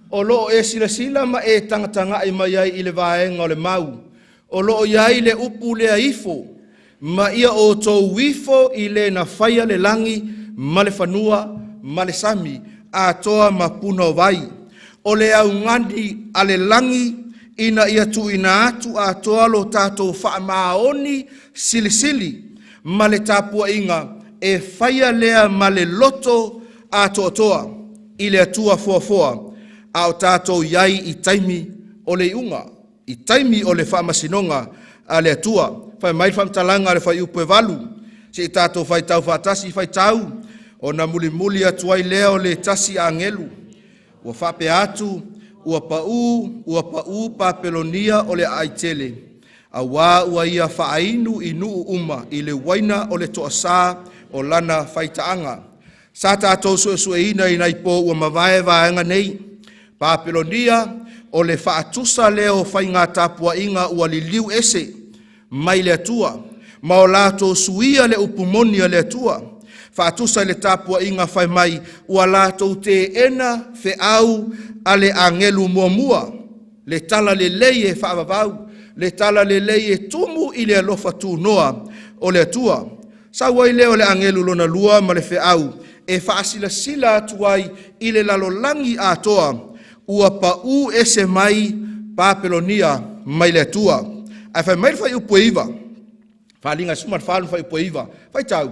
o loo e silasila ma e tagatagai mai ai i le vaega o le mau, o loo i ai le upu lea ifo, ma ia outou ifo i le na faia le lagi ma le fanua ma le sami, atoa ma puna o vai. O le augani a le lagi ina ia tuuina atu atoa lo tatou faamaoni silisili ma le tapuaiga e faia lea ma le loto atoatoa i le Atua foafoa, a o tatou iai i taimi o le iuga, i taimi o le faamasinoga a le Atua. Fai mai le faamatalaga a le fuaiupu e 8, se i tatou faitau faatasi faitau, ona mulimuli atu ai lea o le tasi agelu, ua faapea atu, ua pau Papelonia o le aai tele, auā ua ia faainu i nuu uma i le uaina o le toasā o lana faitaaga. Sa tatou suesueina i nai po ua mavae vaega nei. Papelonia o le faatusa lea o faiga tapuaiga ua liliu ese mai le Atua, ma o latou suia le upu moni a le Atua. Faatusa i le tapuaiga fai mai ua latou teena feau a le agelu muamua, le tala lelei e faavavau, le tala lelei e tumu i le alofa tunoa o le Atua. Sau ai lea o le agelu lona lua ma le feau e faasilasila atu ai i le lalolagi atoa, ua pau ese mai Papelonia mai le Atua. Ae fai mai le fuaiupu e 9, Faaaliga 14 fuaiupu e 9, faitau,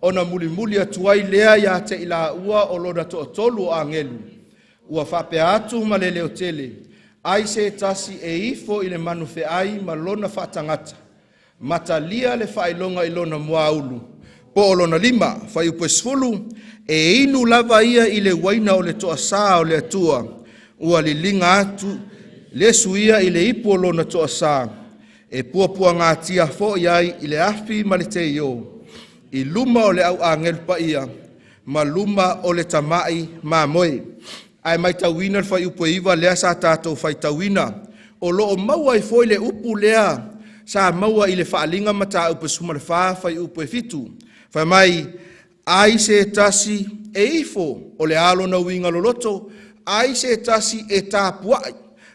ona mulimuli atu ai lea ia te i laua o lona toatolu o agelu, ua faapea atu ma le leotele, ai se tasi e ifo i le manufeai ma lona faatagata, matalia le faailoga i lona muaulu, po o lona lima, fuaiupu e 10, e inu lava ia i le uaina o le toasā o le Atua, ua liliga atu le suia i le ipu o lona toasā, e puapuagatia foi ai i le afi ma le teio, i luma o le au agelu paia, ma luma o le tamai mamoe. Ae maitauina le fuaiupu e 9 lea sa tatou faitauina, o loo maua ai foi le upu lea sa maua i le Faaaliga mataupu 14 fuaiupu e 7. Fai mai, ai se tasi e ifo, o le a lona uiga loloto, ai se tasi e tapuai,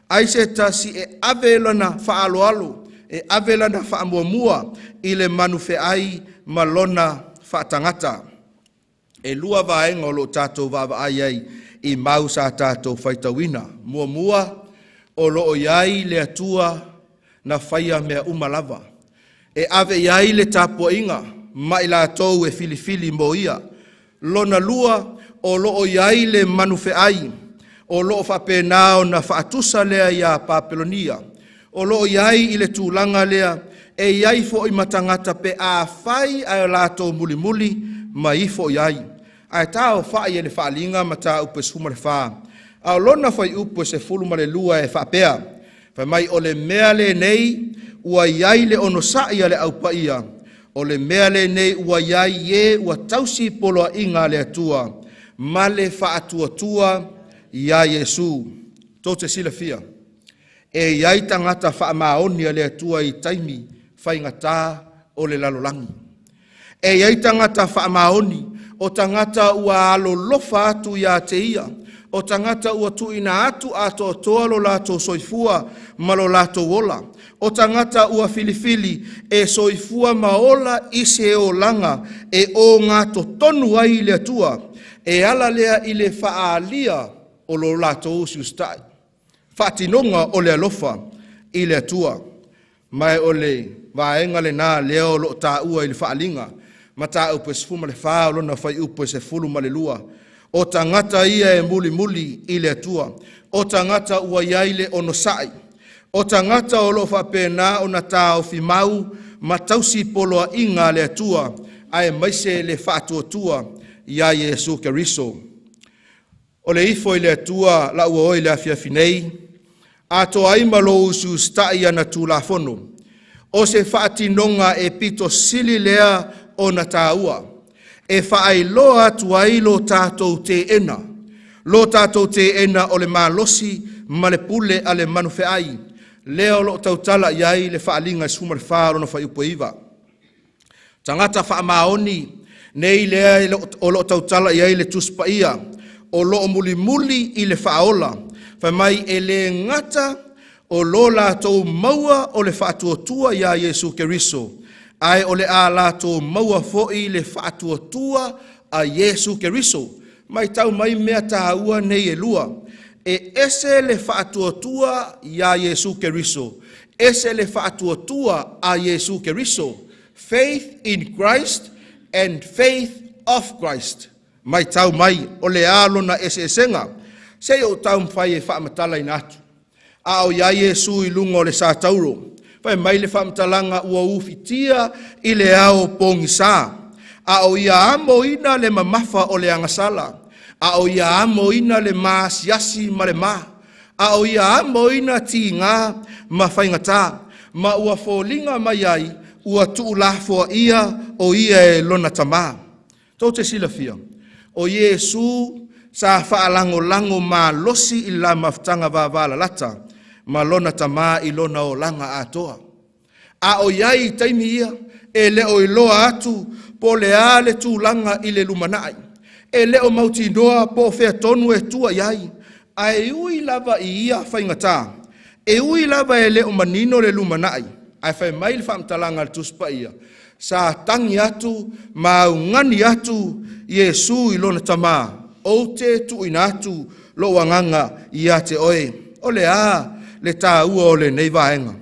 ai se tasi e ave lana faaloalo, e ave lana faamuamua i le manufeai ma lona faatagata. E lua vaega o loo tatou vaavaai ai i mau sa tatou faitauina. Muamua, o loo i ai le Atua na faia mea uma lava, e ave i ai le tapuaiga ma i latou e filifili mo ia. Lona lua, o loo i ai le manufeai, o loo faapena ona faatusa lea ia Papelonia. O loo i ai i le tulaga lea, e i ai foi ma tagata pe afai ae o latou mulimuli ma ifo i ai. Ae taofa'i e le Faaaliga mataupu e 14, a o lona fuaiupu e 12 e faapea, fai mai o le mea lenei ua i ai le onosa'i a le aupaia, o le mea lenei ua i ai e ua tausi poloaiga a le Atua ma le faatuatua ia Iesu. Tou te silafia, e i ai tagata faamaoni a le Atua i taimi faigata o le lalolagi. E i ai tagata faamaoni, o tagata ua alolofa atu ia te ia, o tagata ua tuuina atu atoatoa lo latou soifua ma lo latou ola, o tagata ua filifili e soifua ma ola i se olaga e ogatotonu ai i le Atua, e ala lea i le faaalia o lo latou usiusitai, faatinoga o le alofa i le Atua. Ma o le vaega lena lea o loo taua i le Faaaliga mataupu e 14 o lona fuaiupu e 12, o tagata ia e mulimuli i le Atua, o tagata ua i ai le onosai, o tagata o loo faapena ona taofi mau ma tausi poloaiga a le Atua, aemaise le faatuatua ia Iesu Keriso. O le ifo i le Atua la'u ua oe i le afiafi nei, atoa ai ma lou usiusita'i i ana Tulafono, o se faatinoga e pito sili lea ona tāua, e faailoa atu ai lo tatou teena, lo tatou teena o le malosi ma le pule a le manufeai, lea o lo'o tautala i ai le Faaaliga 14 lona fuaiupu e 9. Tagata faamaoni nei lea o lo'o tautala i ai le Tusi Paia, o lo'o mulimuli i le faaola, fai mai e le gata o lo latou maua o le faatuatua iā Iesu Keriso, ae o le a latou maua foi le faatuatua a Iesu Keriso. Matau mai mea tāua nei e lua. E ese le faatuatua iā Iesu Keriso, ese le faatuatua a Iesu Keriso. Faith in Christ and faith of Christ. Matau mai, o le a lona eseesega? Se i ou taumafai e faamatalaina atu. A o i ai Iesu i luga o le satauro, fai mai le faamatalaga ua ufitia i le ao pogisā, a o ia amoina le mamafa o le agasala, a o ia amoina le maasiasi ma le mā, a o ia amoina tigā ma faigatā, ma ua foliga mai ai ua tuulafoaia o ia e lona tamā. Tou te silafia, o Iesu sa faalagolago malosi i le la mafutaga vavalalata ma lona tamā i lona olaga atoa. A o i ai i taimi ia, e le o iloa atu po o le a le tulaga i le lumanai. E le o mautinoa po o fea tonu e tua i ai, ae ui lava i ia faigatā, e ui lava e le o manino le lumanai, ae fai mai le faamatalaga a le Tusi Paia, sa tagi atu ma augani atu Iesu i lona tamā, ou te tuuina atu lou agaga ia te oe. O le a le tāua o lenei vaega?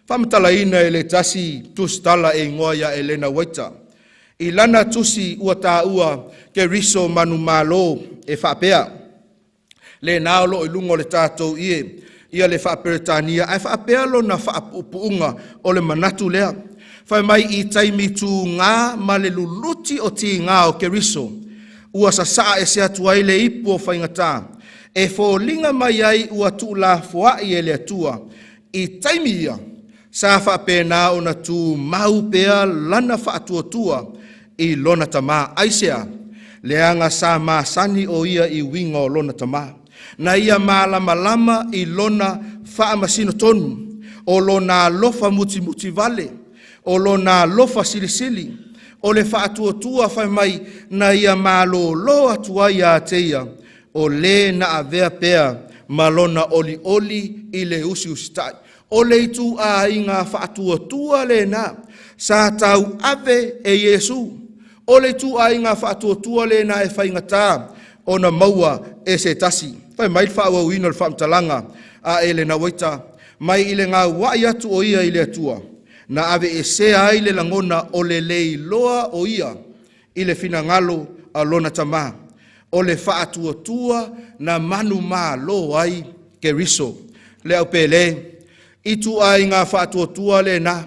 Faamatalaina e le tasi tusitala e igoa ia Elena Uaita. I lana tusi ua tāua Keriso manumalo e faapea, lena o loo i luga o le tatou ie ia le faaperetania, ae faapea lona faapuupuuga o le manatu lea. Fai mai i taimi tugā ma le luluti o tigā o Keriso, ua sasaa ese atu ai le ipu o faigatā, e foliga mai ai ua tuulafoai e le Atua. I taimi ia, sa faapena ona tumau pea lana faatuatua i lona tamā. Aisea? Leaga sa masani o ia i uiga o lona tamā. Na ia malamalama i lona faamasino tonu, o lona alofa mutimuti vale, o lona alofa silisili, o le faatuatua fai mai na ia malōlō atu ai ia te ia, o lē na avea pea ma lona olioli i le usiusitai. O le ituaiga faatuatua lena sa tauave e Iesu. O le ituaiga faatuatua lena e faigatā ona maua e se tasi. Fai mai le faaauauina o le faamatalaga a Elena Uaita, mai i le gauai atu o ia i le Atua, na aveesea ai le lagona o le le iloa o ia i le finagalo a lona tamā. O le faatuatua na manumalo ai Keriso. Le au pele, ituaiga faatuatua lena,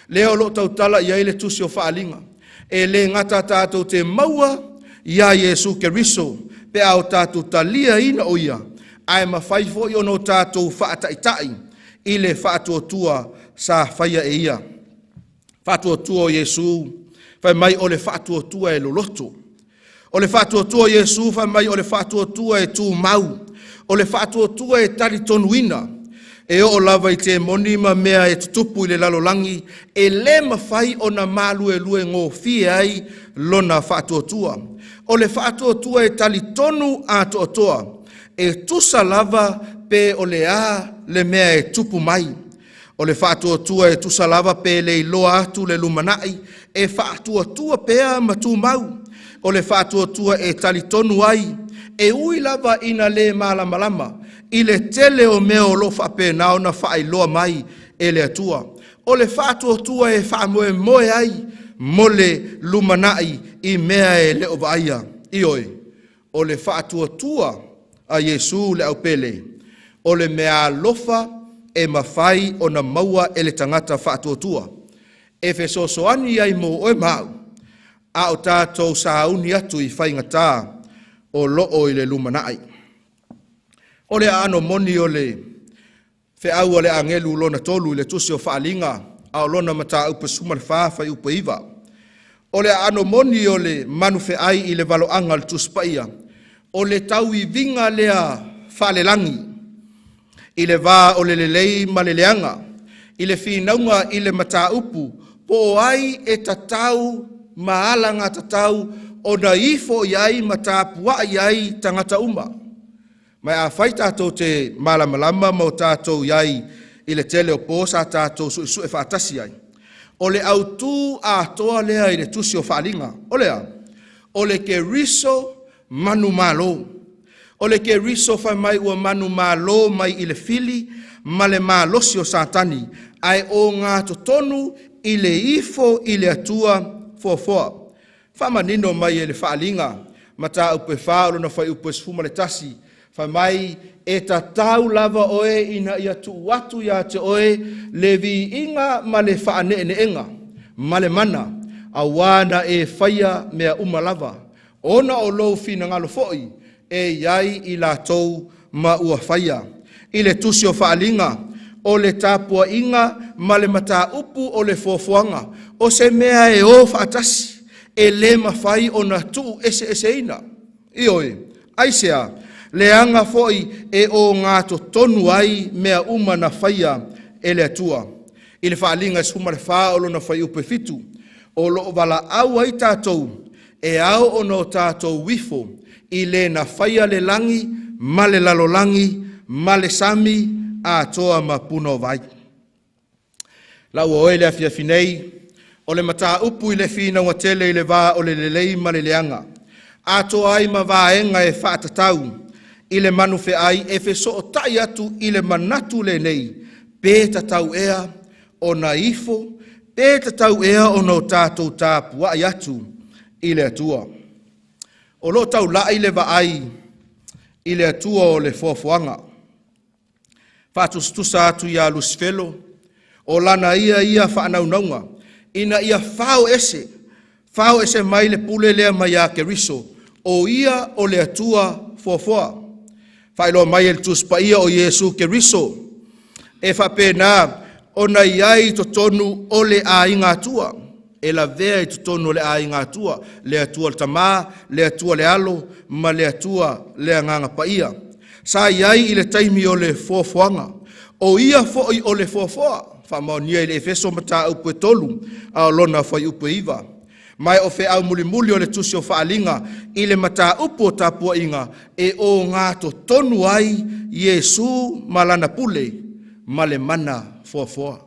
lea o loo tautala i ai le tusi o Faaaliga. E le gata tatou te maua iā Iesu Keriso pe a o tatou taliaina o ia, ae mafai foi ona o tatou faataitai i le faatuatua sa faia e ia. Faatuatua o Iesu, fai mai o le faatuatua e loloto. O le faatuatua o Iesu, fai mai o le faatuatua e tumau, o le faatuatua e talitonuina. E oo lava i temoni ma mea e tutupu i le lalolagi, e le mafai ona maluelue gofie ai lona faatuatua. O le faatuatua e talitonu atoatoa, e tusa lava pe o le a le mea e tupu mai. O le faatuatua e tusa lava pe le iloa atu le lumanai, e faatuatua pea ma tumau. O le faatuatua e talitonu ai, e ui lava ina le malamalama i le tele o mea o loo faapena ona faailoa mai e le Atua. O le faatuatua e faamoemoe ai mo le lumanai i mea e le o vaaia. Ioe, o le faatuatua a Iesu le aupele, o le mea alofa e mafai ona maua e le tagata faatuatua. E fesoasoani ai mo oe ma au, a o tatou sauni atu i faigatā o loo i le lumanai. O le aano moni o le feau a le agelu lona tolu i le tusi o Faaliga a o lona mataupu 14 fuaiupu 9. O le aano moni o le manufeai i le valoaga o le Tusi Paia, o le tauiviga lea faalelagi i le va o le lelei ma le leaga, i le finauga i le mataupu po o ai e tatau ma alagatatau ona ifo i ai ma tapuai ai tagata uma. Ma afai tatou te malamalama ma o tatou i ai i le tele o po sa tatou suesue faatasi ai, o le autū atoa lea i le tusi o Faaliga, o le a? O le Keriso manumalo. O le Keriso fai mai ua manumalo mai i le fili ma le malosi o Satani, ae o gatotonu i le ifo i le Atua foafoa. Faamanino mai e le Faaliga mataupu e 4 o lona fuaiupu e 11, fai mai e tatau lava oe ina ia tuu atu ia te oe le viiga ma le faaneeneega ma le mana, auā na e faia mea uma lava, ona o lou finagalo foi e i ai i latou ma ua faia. I le tusi o Faaliga, o le tapuaiga ma le mataupu o le foafoaga, o se mea e o faatasi, e le mafai ona tuu eseeseina. Ioe, aisea, leaga foi e o gatotonu ai mea uma na faia e le Atua. I le Faaliga 14 o lona fuaiupu e 7, o loo valaau ai tatou e ao ona o tatou ifo i le na faia le lagi ma le lalolagi ma le sami atoa ma punouai. Lau oe le afiafi nei, o le mataupu i le finauga tele i le va o le lelei ma le leaga, atoa ai ma vaega e faatatau i le manufeai e fesootai atu i le manatu lenei, pe tatau ea ona ifo, pe tatau ea ona o tatou tapuai atu i le Atua. O loo taulai le vaai i le Atua o le foafoaga, faatusatusa atu ia Lusifelo, o lana ia ia faanaunauga, ina ia fao ese mai le pule lea mai ia Keriso, o ia o le Atua foafoa. Faailoa mai e le Tusi Paia o Iesu Keriso, e faapena ona i ai totonu o le aiga Atua, e lavea i totonu o le aiga Atua, le Atua le Tamā, le Atua le Alo, ma le Atua le Agaga Paia. Sa i ai i le taimi o le foafoaga, o ia foi o le foafoa, faamaonia i le Efeso mataupu e 3, a o lona fuaiupu e 9. Mai o feau mulimuli o le tusi o Faaliga i le mataupu o tapuaiga e o gatotonu ai Iesu ma lana pule ma le mana foafoa.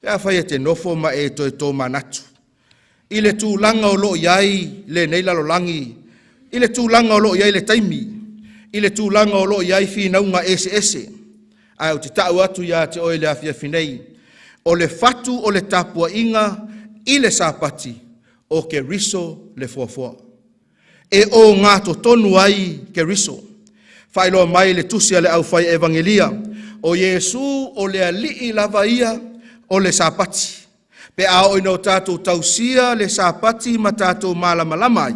Pe afai e te nofo ma e toe tō manatu i le tulaga o loo i ai lenei lalolagi, i le tulaga o loo i ai le taimi, i le tulaga o loo i ai finauga eseese, ae ou te tau atu ia te oe le afiafi nei, o le fatu o le tapuaiga i le Sapati o Keriso le foafoa. E o gatotonu ai Keriso. Faailoa mai le tusi a le aufai evangelia, o Iesu o le alii lava ia o le Sapati. Pe a oo ina o tatou tausia le Sapati ma tatou malamalama ai,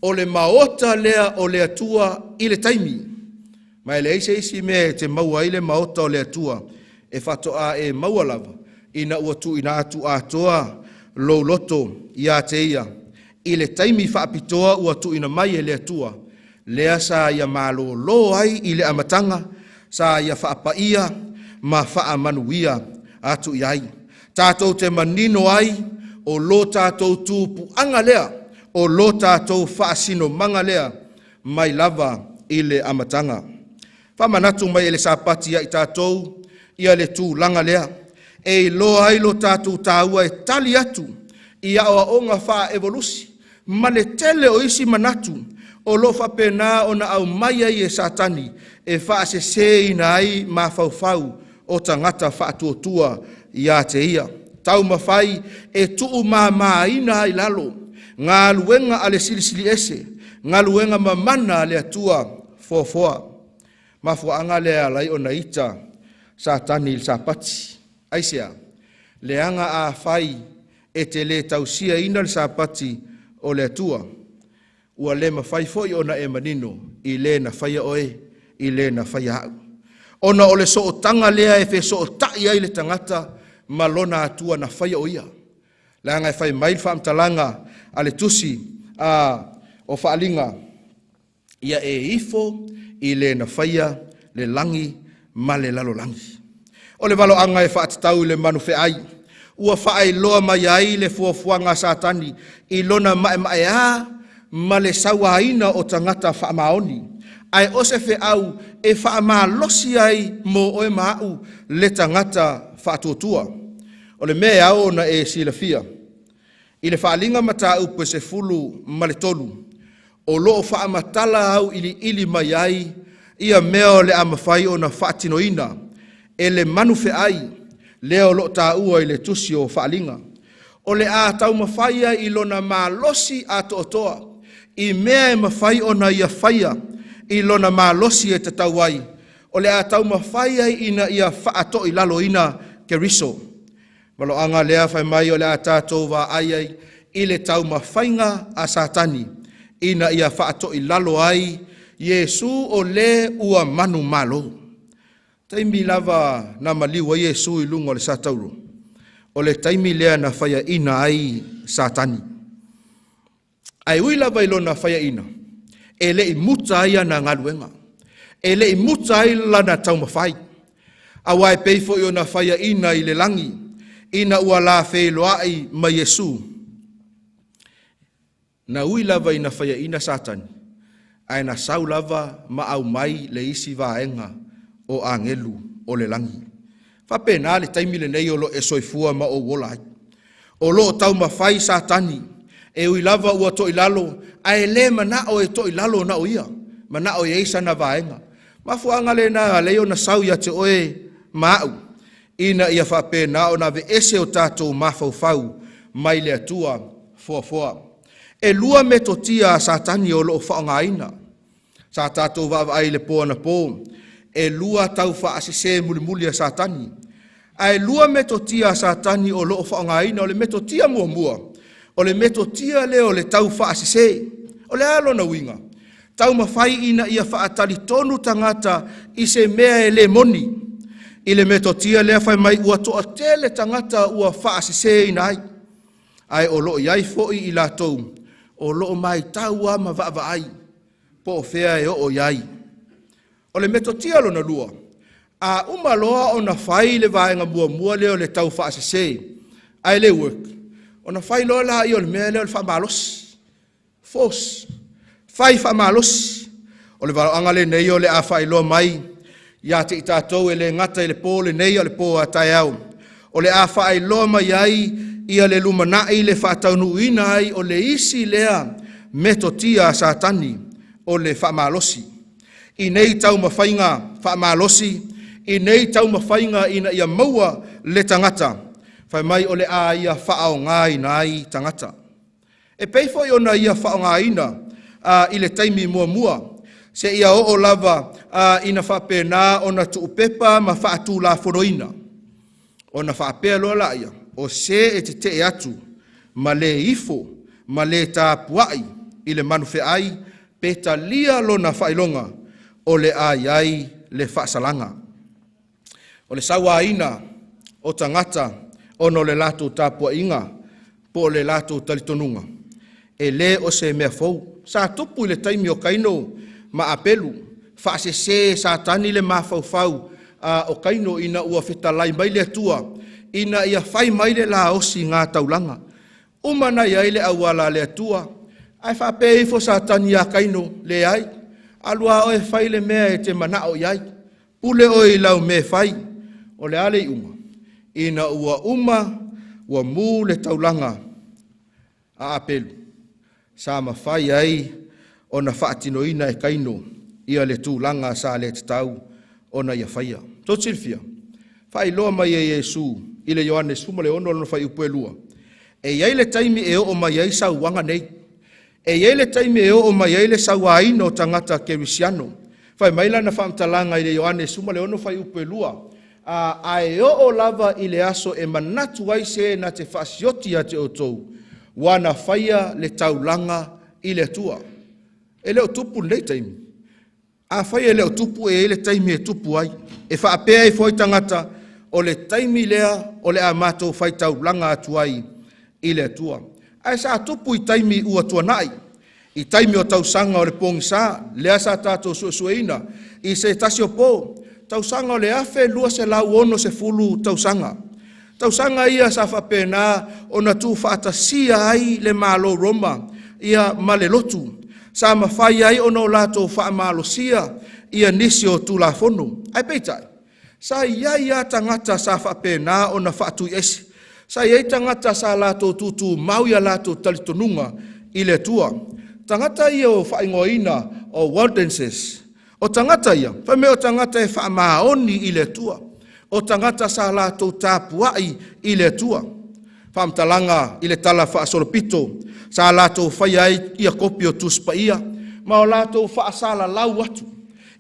o le maota lea o le Atua i le taimi. Ma e leai se isi mea e te maua ai le maota o le Atua, e faatoa e maua lava ina ua tuuina atu atoa lou loto ia te ia. I le taimi faapitoa ua tuuina mai e le Atua, lea sa ia malōlō ai i le amataga, sa ia faapaia ma faamanuia atu i ai. Tatou te manino ai o lo tatou tupuaga lea, o lo tatou faasinomaga lea, mai lava i le amataga. Faamanatu mai e le Sapati ia i tatou ia le tulaga lea, e iloa ai lo tatou tāua e tali atu i aoaoga faaevolusi ma le tele o isi manatu o lo faapena ona aumai ai e Satani e faasesēina ai mafaufau o tagata faatuatua ia te ia. Taumafai e tuumāmāina ai lalo galuega a le Silisili Ese, galuega mamana a le Atua foafoa. Mafuaaga lea e ala ai ona ita Satani i le Sapati. Aisea? Leaga afai e te le tausiaina le Sapati o le Atua, ua le mafai foi ona e manino i le na faia oe i le na faia a'u. Ona o le sootaga lea e fesootai ai le tagata ma lona Atua na faia o ia. Leaga e fai mai le faamatalaga a le tusi o Faaliga, ia e ifo i le na faia le lagi ma le lalolagi. O le valoaga e faatatau i le manufeai, ua faailoa mai ai le fuafuaga a Satani i lona maemaea ma le sauaina o tagata faamaoni. Ae o se feau e faamalosi ai mo oe ma a'u le tagata faatuatua. O le mea e ao ona e silafia, i le faaliga mataupu e 13, o loo faamatala au iliili mai ai ia mea o le a mafai ona faatinoina e le manufeai lea o loo taua i le tusi o Faaliga. O le a taumafai ai i lona malosi atoatoa i mea e mafai ona ia faia i lona malosi e tatau ai, o le a taumafai ai ina ia faatoilaloina Keriso. Valoaga lea fai mai o le a tatou vaai ai i le taumafaiga a Satani ina ia faatoilalo ai Iesu o le ua manumalo. Taimi lava na maliu ai Iesu i luga o le satauro, o le taimi lea na faiaina ai Satani. Ae ui lava i lona faiaina, e le i muta ai ana galuega, e le i muta ai lana taumafai. Aua e pei foi ona faiaina i le lagi, ina ua la feiloai ma Iesu. Na ui lava ina faiaina Satani, ae na sau lava ma aumai le isi vaega o agelu o le lagi. Faapena le taimi lenei o lo e soifua ma ou ola ai. O loo taumafai Satani, e ui lava ua toilalo, ae le manao e toilalo na o ia, manao e i ai sana vaega. Mafuaaga lena alai ona sau ia te oe ma a'u, ina ia faapena ona aveese o tatou mafaufau mai le Atua foafoa. E lua metotia a Satani o loo faaaogaina. Sa tatou vaavaai i le po anapo, e lua tau faasese mulimuli a Satani. Ae lua metotia a Satani o loo faaaogaina. O le metotia muamua, o le metotia lea o le tau faasese. O le a lona uiga? Taumafai ina ia faatalitonu tagata i se mea e le moni. I le metotia lea fai mai ua toatele tagata ua faaseseina ai, ae o loo i ai foi i latou o loo maitau lava ma vaavaai po o fea e oo i ai. O le metotia lona lua, a uma loa ona fai le vaega muamua lea o le tau faasese, ae le work, ona fai loa laia o le mea lea o le faamalosi. Force. Fai faamalosi. O le valoaga lenei o le a faailoa mai ia te i tatou e le gata i le po lenei o le po a taeao. O le a faailoa mai ai ia le lumanai le faataunuuina ai o le isi lea metotia a Satani o le faamalosi. I nei taumafaiga faamalosi, i nei taumafaiga ina ia maua le tagata, fai mai o le a ia faaaogaina ai tagata. E pei foi ona ia faaaogaina i le taimi muamua, seia oo lava ina faapena ona tuupepa ma faatulafonoina. Ona faapea loa laia, o se e tetee atu ma le ifo ma le tapuai i le manufeai pe talia lona faailoga, o le a i ai le faasalaga. O le sauaina o tagata ona o le latou tapuaiga po o le latou talitonuga, e le o se mea fou. Sa tupu i le taimi o Kaino ma Apelu, faasese Satani le mafaufau o Kaino ina ua fetalai mai le Atua ina ia fai mai le laosi i taulaga. Uma na i ai le auala a le Atua, ae faapea ifo Satani ia Kaino, leai, alu a oe fai le mea e te manao i ai, pule oe i lau mea fai. O le a le iuga? Ina ua uma, ua mu le taulaga a Apelu, sa mafai ai ona faatinoina e Kaino ia le tulaga sa le tatau ona ia faia. Tou te silafia, faailoa mai e Iesu i le Ioane 16 lona fuaiupu e 2, e i ai le taimi e oo mai ai sauaga nei. E i ai le taimi e oo mai ai le sauaina o tagata kerisiano. Fai mai lana faamatalaga i le Ioane 16 fuaiupu e 2, ae oo lava i le aso e manatu ai se na te faasioti ia te outou, ua na faia le taulaga i le Atua. E le o tupu lenei taimi. Afai e le o tupu e i ai le taimi e tupu ai, e faapea ai foi tagata, o le taimi lea o le a matou faitaulaga atu ai i le Atua. Ae sa tupu i taimi ua tuanai, i taimi o tausaga o le pogisa, lea sa tatou suesueina i se tasi o po, tausaga o le 1260 tausaga. Tausaga ia sa faapena ona tuufaatasia ai le Malo Roma ia ma le lotu, sa mafai ai ona o latou faamalosia ia nisi o Tulafono. Ae peitai, sa i ai lava tagata sa faapena ona faatuiese, sa i ai tagata sa latou tutumau i a latou talitonuga i le Atua. Tagata ia ua faaigoaina o Waldenses. O tagata ia, fai mai o tagata e faamaoni i le Atua, o tagata sa latou tapuai i le Atua. Faamatalaga i le Tala Faasolopito, sa latou faia ai ia kopi o Tusi Paia ma o latou faasalalau atu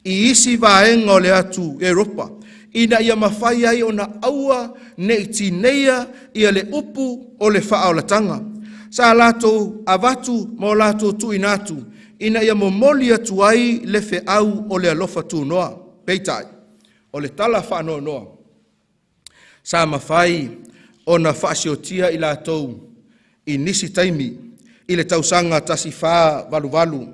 i isi vaega o le atu Eropa, ina ia mafai ai ona aua ne i tineia ia le upu o le faaolataga. Sa latou avatu ma o latou tuuina atu ina ia momoli atu ai le feau o le alofa tunoa. Peitai, o le tala faanoanoa, sa mafai ona faasiotia i latou i nisi taimi i le tausaga 1488.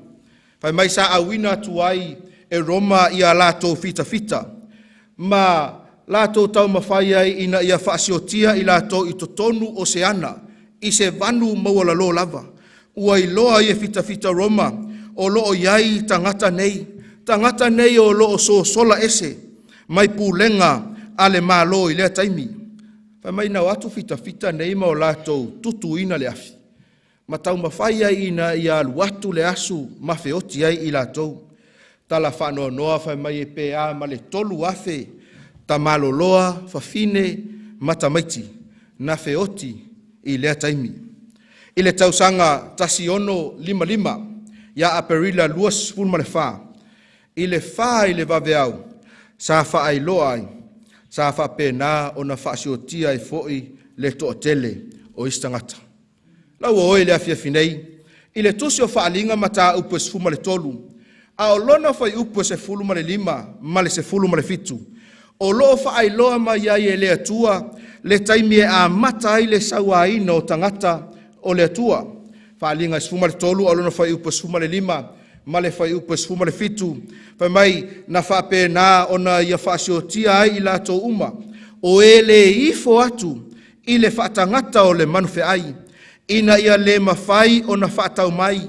Fai mai sa auina atu ai e Roma ia latou fitafita ma latou taumafai ai ina ia faasiotia i latou i totonu o se ana, i se vanu maualalo lava. Ua iloa ai e fitafita Roma o lo o i ai tagata nei, tagata nei o lo o sosola ese mai pulega a le Malo i lea taimi. Fai mai na o atu fitafita nei ma o latou tutuina le afi, ma taumafai ai ina ia alu atu le asu ma feoti ai i latou. Tala faanoanoa fai mai e pe a ma le 3,000 tamaloloa, fafine ma tamaiti na feoti i lea taimi. I le tausaga 1655 ia Aperila 24, i le 4 i le vaveao, sa faailoa ai, sa faapena ona faasiotia ai foi le toatele o isi tagata. Lau o oe i le afiafi nei, i le tusi o Faaaliga mataupu e 13, a o lona fuaiupu e 15 ma le 17, o lo o faailoa mai ai e le Atua le taimi e amata ai le sauaina o tagata o le Atua. Faaaliga 13, a o lona fuaiupu e 15 ma le fuaiupu e 17, fai mai, na faapena ona ia faasiotia ai i latou uma, o e le ifo atu i le faatagata o le manufeai, ina ia le mafai ona faatau mai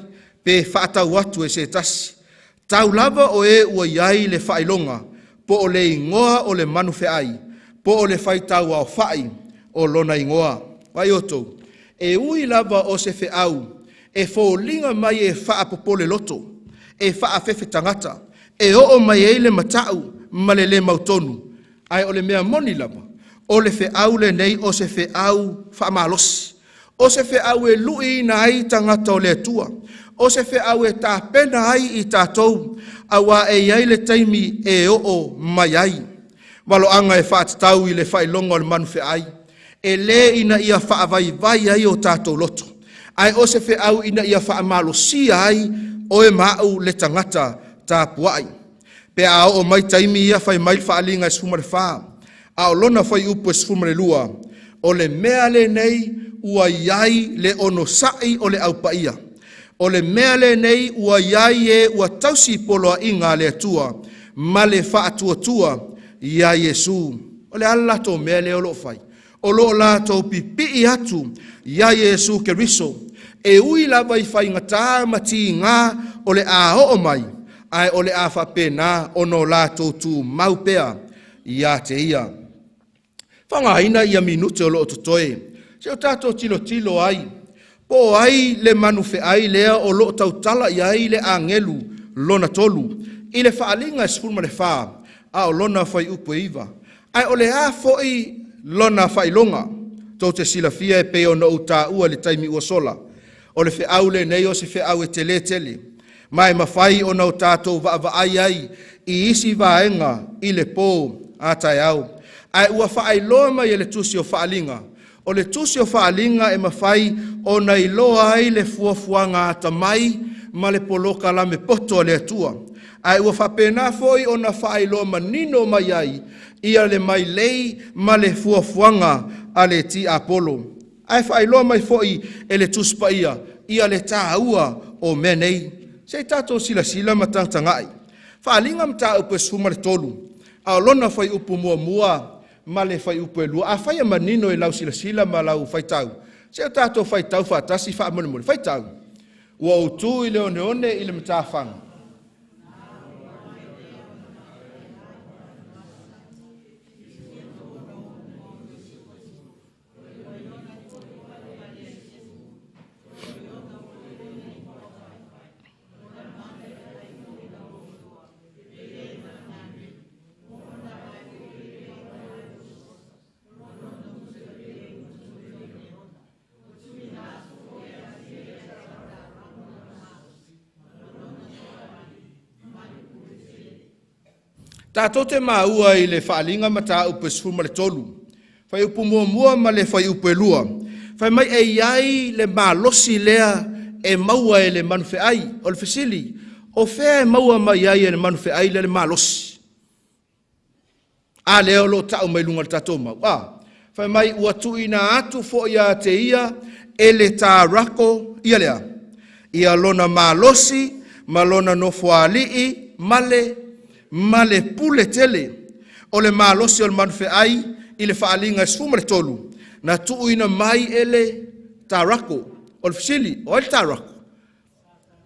pe faatau atu e se tasi. Tau lava o e ua i ai le faailoga, po o le igoa o le manufeai, po o le faitauaofai o lona igoa. Vai outou, e ui lava o se feau e foliga mai e faapopole loto, e faafefe tagata, e oo mai ai le matau ma le le mautonu, ae o le mea moni lava, o le feau lenei o se feau faamalosi, o se feau e luiina ai tagata o le Atua, o se feau e tapena ai i tatou, aua e i ai le taimi e oo mai ai. Valoaga e faatatau i le faailoga o le manufeai, e le ina ia faavaivai ai o tatou loto, ae o se feau ina ia faamalosia ai oe ma au le tagata tapuai. Pe a oo mai taimi ia fai mai le Faaaliga e 14, a o lona fuaiupu e 12, o le mea lenei ua i ai le onosai o le aupaia, o le mea lenei ua i ai e ua tausi poloaiga a le Atua ma le faatuatua ia Iesu. O le a le latou mea lea o lo o fai? O lo o latou pipii atu ia Iesu Keriso, e ui lava i faigata ma tiga o le a oo mai, ae o le a faapena ona o latou tumau pea ia te ia. Faaaogaina ia minute o lo o totoe, se o tatou tilotilo ai, po o ai le manufeai lea o lo o tautala i ai le agelu lona 3, i le Faaaliga e 14, a o lona fuaiupu e 9. Ae o le a foi lona faailoga? Tou te silafia e pei ona ou taua i le taimi ua sola, o le feau lenei o se feau e tele tele, ma e mafai ona o tatou vaavaai ai i isi vaega i le po a taeao. Ae ua faailoa mai e le tusi o Faaaliga, o le tusi o Faaaliga e mafai ona iloa ai le fuafuaga atamai ma le polokalame poto a le Atua. Ae ua faapena foi ona faailoa manino mai ai ia le mailei ma le fuafuaga a le tiapolo. Ae faailoa mai foi e le Tusi Paia ia le tāua o mea nei. Se i tatou silasila ma tagatagai. Faaaliga mataupu e 13, a o lona fuaiupu 1 ma le fuaiupu e 2. Afai e manino i lau silasila ma lau faitau, se i o tatou faitau faatasi faamolemole. Faitau, ua ou tu i le oneone i le matafaga. Tatou te maua i le faaaliga mataupu e 13, fuaiupu 1 ma le fuaiupu e 2. Fai mai e i ai le malosi lea e maua e le manufeai. O le fesili, o fea e maua mai ai e le manufeai lea le malosi? A lea o lo o tau mai luga o le tatou mau. A, fai mai ua tuuina atu foi ia te ia e le tarako ia lea, ia lona malosi ma lona nofoalii ma le pule tele. O le malosi o le manufeai i le faaaliga e 13, na tuuina mai e le tarako. O le fesili, o ai le tarako?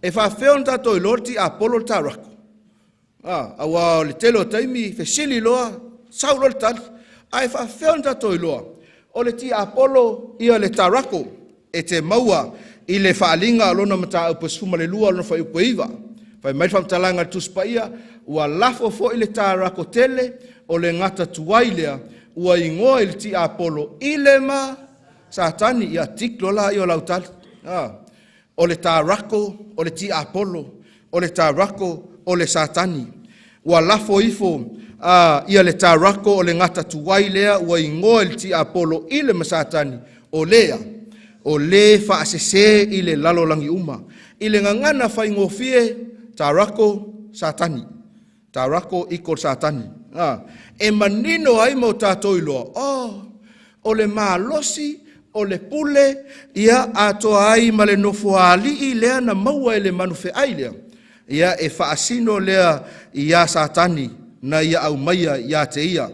E faafefea ona tatou iloa le tiapolo le tarako? Aua o le tele o taimi fesili loa, sau loa le tali. Ae faafefea ona tatou iloa o le tiapolo ia le tarako? E te maua i le faaaliga o lona mataupu e 12 o lona fuaiupu e 9. Fai mai le faamatalaga a le Tusi Paia, ua lafo foi le tarako tele o le gata tuai lea, ua igoa i le tiapolo i le ma Satani. Ia tiklo la ia o lau tali. O le tarako o le tiapolo, o le tarako o le Satani. Ua lafo ifo ia le tarako o le gata tuai lea, ua igoa i le tiapolo i le ma Satani, o lea, o le faasese i le lalolagi uma. I le gagana faigofie, tarako Satani. Tarako equal Satani. E manino ai mo tatou iloa, o le malosi, o le pule, ia atoa ai ma le nofoalii lea na maua e le manufeai lea. Ia e faasino lea ia Satani na ia aumaia ia te ia.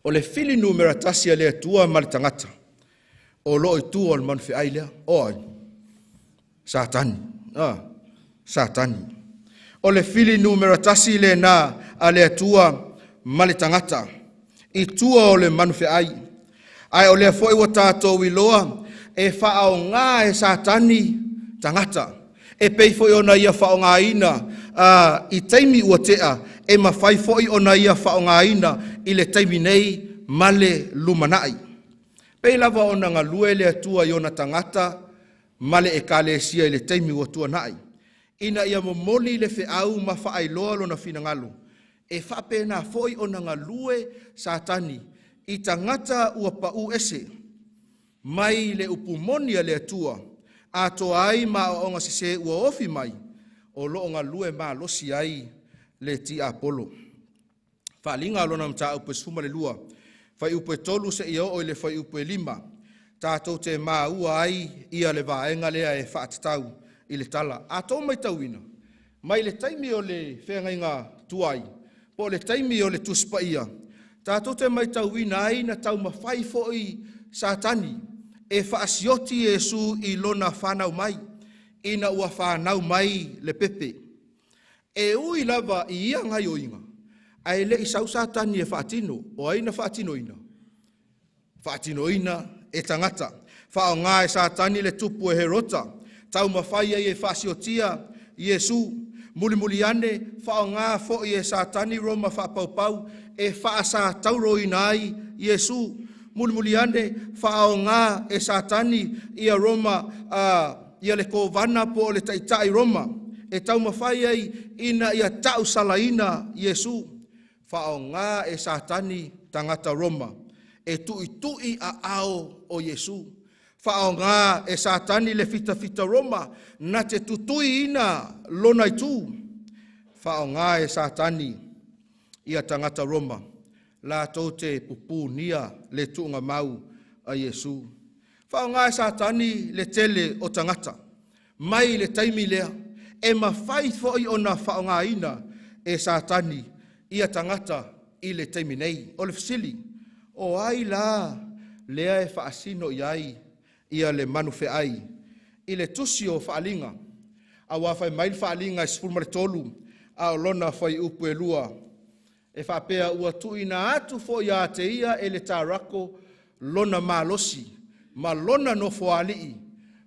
O le fili numera 1 a le Atua ma le tagata, o loo i tua o le manufeai lea. O ai? Satani. Satani. O le fili numera 1 lena a le Atua ma le tagata, i tua o le manufeai. Ae o lea foi ua tatou iloa e faaoga e Satani tagata. E pei foi ona ia faaaogaina i taimi ua tea, e mafai foi ona ia faaaogaina i le taimi nei ma le lumanai. Pei lava ona galue le Atua i ona tagata ma le ekalesia i le taimi ua tuanai, ina ia momoli le feau ma faailoa lona finagalo, e faapena foi ona galue Satani i tagata ua pau ese mai le upumoni a le Atua, atoa ai ma aoaoga sese ua ofi mai, o loo galue malosi ai le tiapolo. Faaaliga o lona mataupu e 12, fuaiupu e 3 seia oo i le fuaiupu e 5, tatou te maua ai ia le vaega lea e faatatau i le tala. A tou matauina, mai le taimi o le feagaiga tuai, po o le taimi o le Tusi Paia, tatou te matauina ai na taumafai foi Satani e faasioti Iesu i lona fanau mai, ina ua fanau mai le pepe. E ui lava i ia gaioiga, ae le i sau Satani e faatino. O ai na faatinoina? Faatinoina e tagata. Faaaoga e Satani le tupu e Herota, taumafai ai e faasiotia Iesu. Mulimuli ane, faaaoga foi e Satani Roma faapaupau e faasatauroina ai Iesu. Mulimuli ane, faaaoga e Satani ia Roma, ia le kovana po o le taitai Roma, e taumafai ai ina ia tausalaina Iesu. Faaaoga e Satani tagata Roma e tuitui aao o Iesu. Faaaoga e Satani le fitafita Roma na te tutuiina lona itu. Faaaoga e Satani ia tagata Roma latou te pupunia le tuugamau a Iesu. Faaaoga e Satani le tele o tagata mai le taimi lea, e mafai foi ona faaaogaina e Satani ia tagata i le taimi nei. O le fesili, o ai la lea e faasino i ai ia le manufeai i le tusi o Faaliga? Aua fai mai le Faaliga e 13, a o lona fuaiupu e 2, e faapea ua tuuina atu foi ia te ia e le tarako lona malosi ma lona nofoalii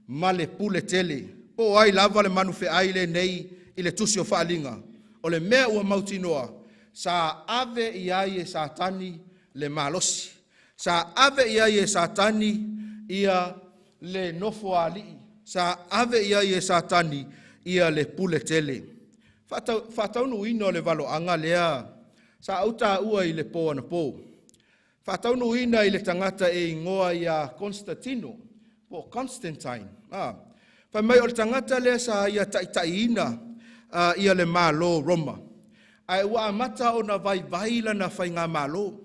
ma le pule tele. Po o ai lava le manufeai lenei i le tusi o Faaliga, o le mea ua mautinoa, sa ave i ai e Satani le malosi, sa ave i ai e Satani ia le nofoalii, sa ave i ai e Satani ia le pule tele. Faataunuuina o le valoaga lea sa ou taua i le po anapo. Faataunuuina i le tagata e igoa ia Constantino, po o Constantine. Fai mai o le tagata lea sa ia taitaiina ia le Malo Roma, ae ua amata ona vaivai lana faigamalo.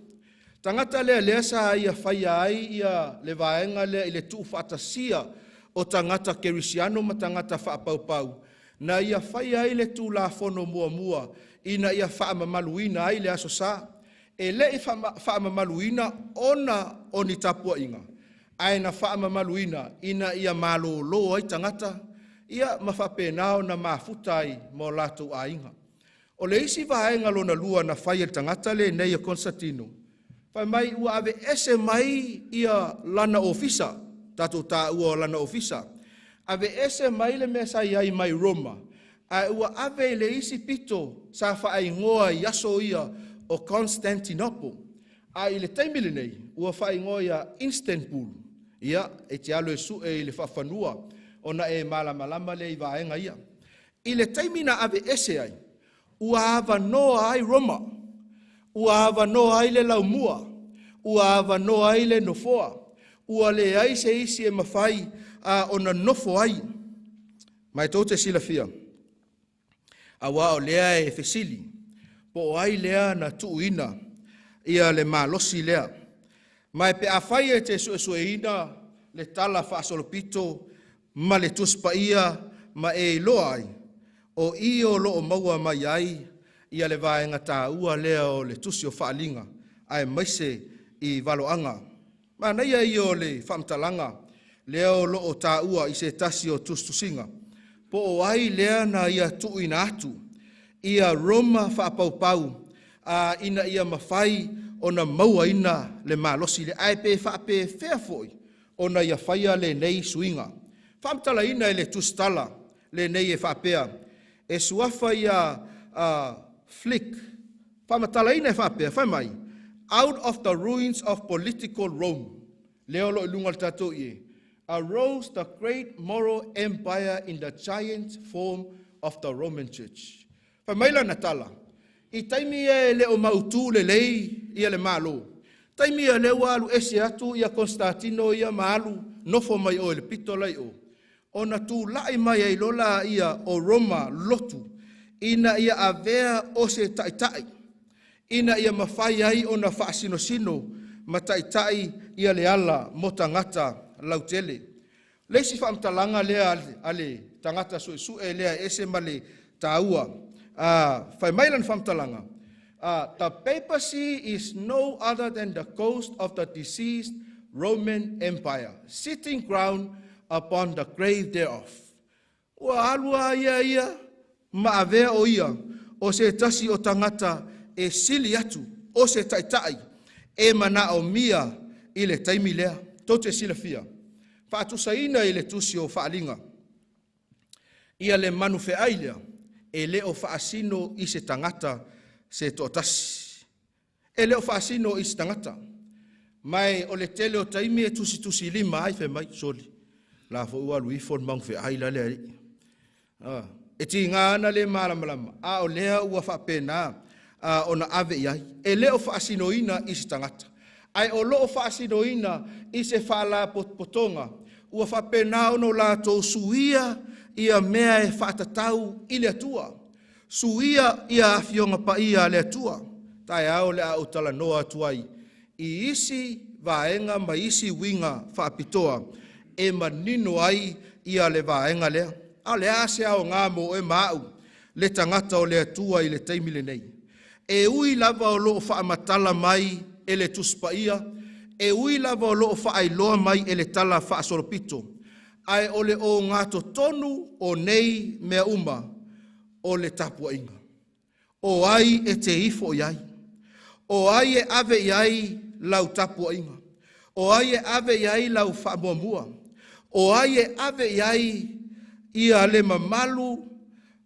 Tagata lea lea sa ia faia ai ia le vaega lea i le tuufaatasia o tagata kerisiano ma tagata faapaupau, na ia faia ai le Tulafono muamua ina ia faamamaluina ai le Aso Sa. E le i faamamaluina ona o ni tapuaiga, ae na faamamaluina ina ia malolo ai tagata ia ma faapena ona mafuta ai ma o latou aiga. O le isi vaega lona lua na fai e le tagata lenei o Konstantino, fai mai ua aveese mai ia lana ofisa, tatou taua o lana ofisa, aveese mai le mea sa i ai mai Roma, ae ua ave i le isi pito sa faaigoa i aso ia o Constantinople. A i le taimi lenei, ua faaigoa ia Istanbul. Ia, e te alu e sue i le faafanua ona e malamalama lea i vaega ia. I le taimi na aveese ai, ua avanoa ai Roma, ua avanoa ai le laumua, ua avanoa ai le nofoa, ua leai se isi e mafai ona nofo ai. Ma e tou te silafia, aua o lea e fesili, po o ai lea na tuuina ia le malosi lea. Ma e pe afai e te suesueina le tala faasolopito ma le Tusi Paia ma e iloa ai, o i o loo maua mai ai ia le vaega taua lea o le tusi o Faaliga, aemaise i valoaga. Manaia ia o le faamatalaga lea o loo taua i se tasi o tusitusiga, po o ai lea na ia tuuina atu ia Roma faapaupau ina ia mafai ona mauaina le malosi lea, ae pe faapefea foi ona ia faia lenei suiga. Faamatalaina e le tusitala lenei e faapea, e suafa ia Flick, faamatalaina e faapea, fai mai, out of the ruins of political Rome, lea o lo o i luga o le tatou ie, arose the great moral empire in the giant form of the Roman Church. Fai mai lana tala, i taimi ia e le o mautu lelei ia le Malo, taimi ia lea ua alu ese atu ia Konstantino ia ma alu nofo mai o i le pito lai o, ona tulai mai ai lola ia o Roma lotu, ina ia avea o se taitai, ina ia mafai ai ona faasinosino ma taitai ia le ala mo tagata lautele. Le isi faamatalaga lea a le tagata suesue lea e ese ma le taua, fai mai lana faamatalaga, the papacy is no other than the ghost of the deceased Roman Empire, sitting ground upon the grave thereof. Ua alu a ia ia ma avea o ia o se tasi o tagata e sili atu o se taitai e manaomia i le taimi lea. Tou te silafia, faatusaina i le tusi o Faaliga ia le manufeai lea e le o faasino i se tagata se toatasi. E le o faasino i se tagata. Mai o le tele o taimi e tusitusi lima ai fai mai soli. La fo ua alu ifo le manufeai la le ai. E tiga ana le malamalama, a o lea ua faapena ona ave i ai. E le o faasinoina i se tagata, ae o loo faasinoina i se faalapotopotoga Ua faapena ona o latou suia ia mea e faatatau i le Atua, suia ia afioga paia a le Atua. Taeao o le a ou talanoa atu ai i isi vaega ma isi uiga faapitoa e manino ai ia le vaega lea. A o le a se aoga mo oe ma au le tagata o le Atua i le taimi lenei? E ui lava o loo faamatala mai e le Tusi Paia, e ui lava o loo faailoa mai e le Tala Faasolopito, ae o le ogatotonu o nei mea uma o le tapuaiga. O ai e te ifo i ai? O ai e ave i ai lau tapuaiga? O ai e ave i ai lau faamuamua? O ai e ave i ai ia le mamalu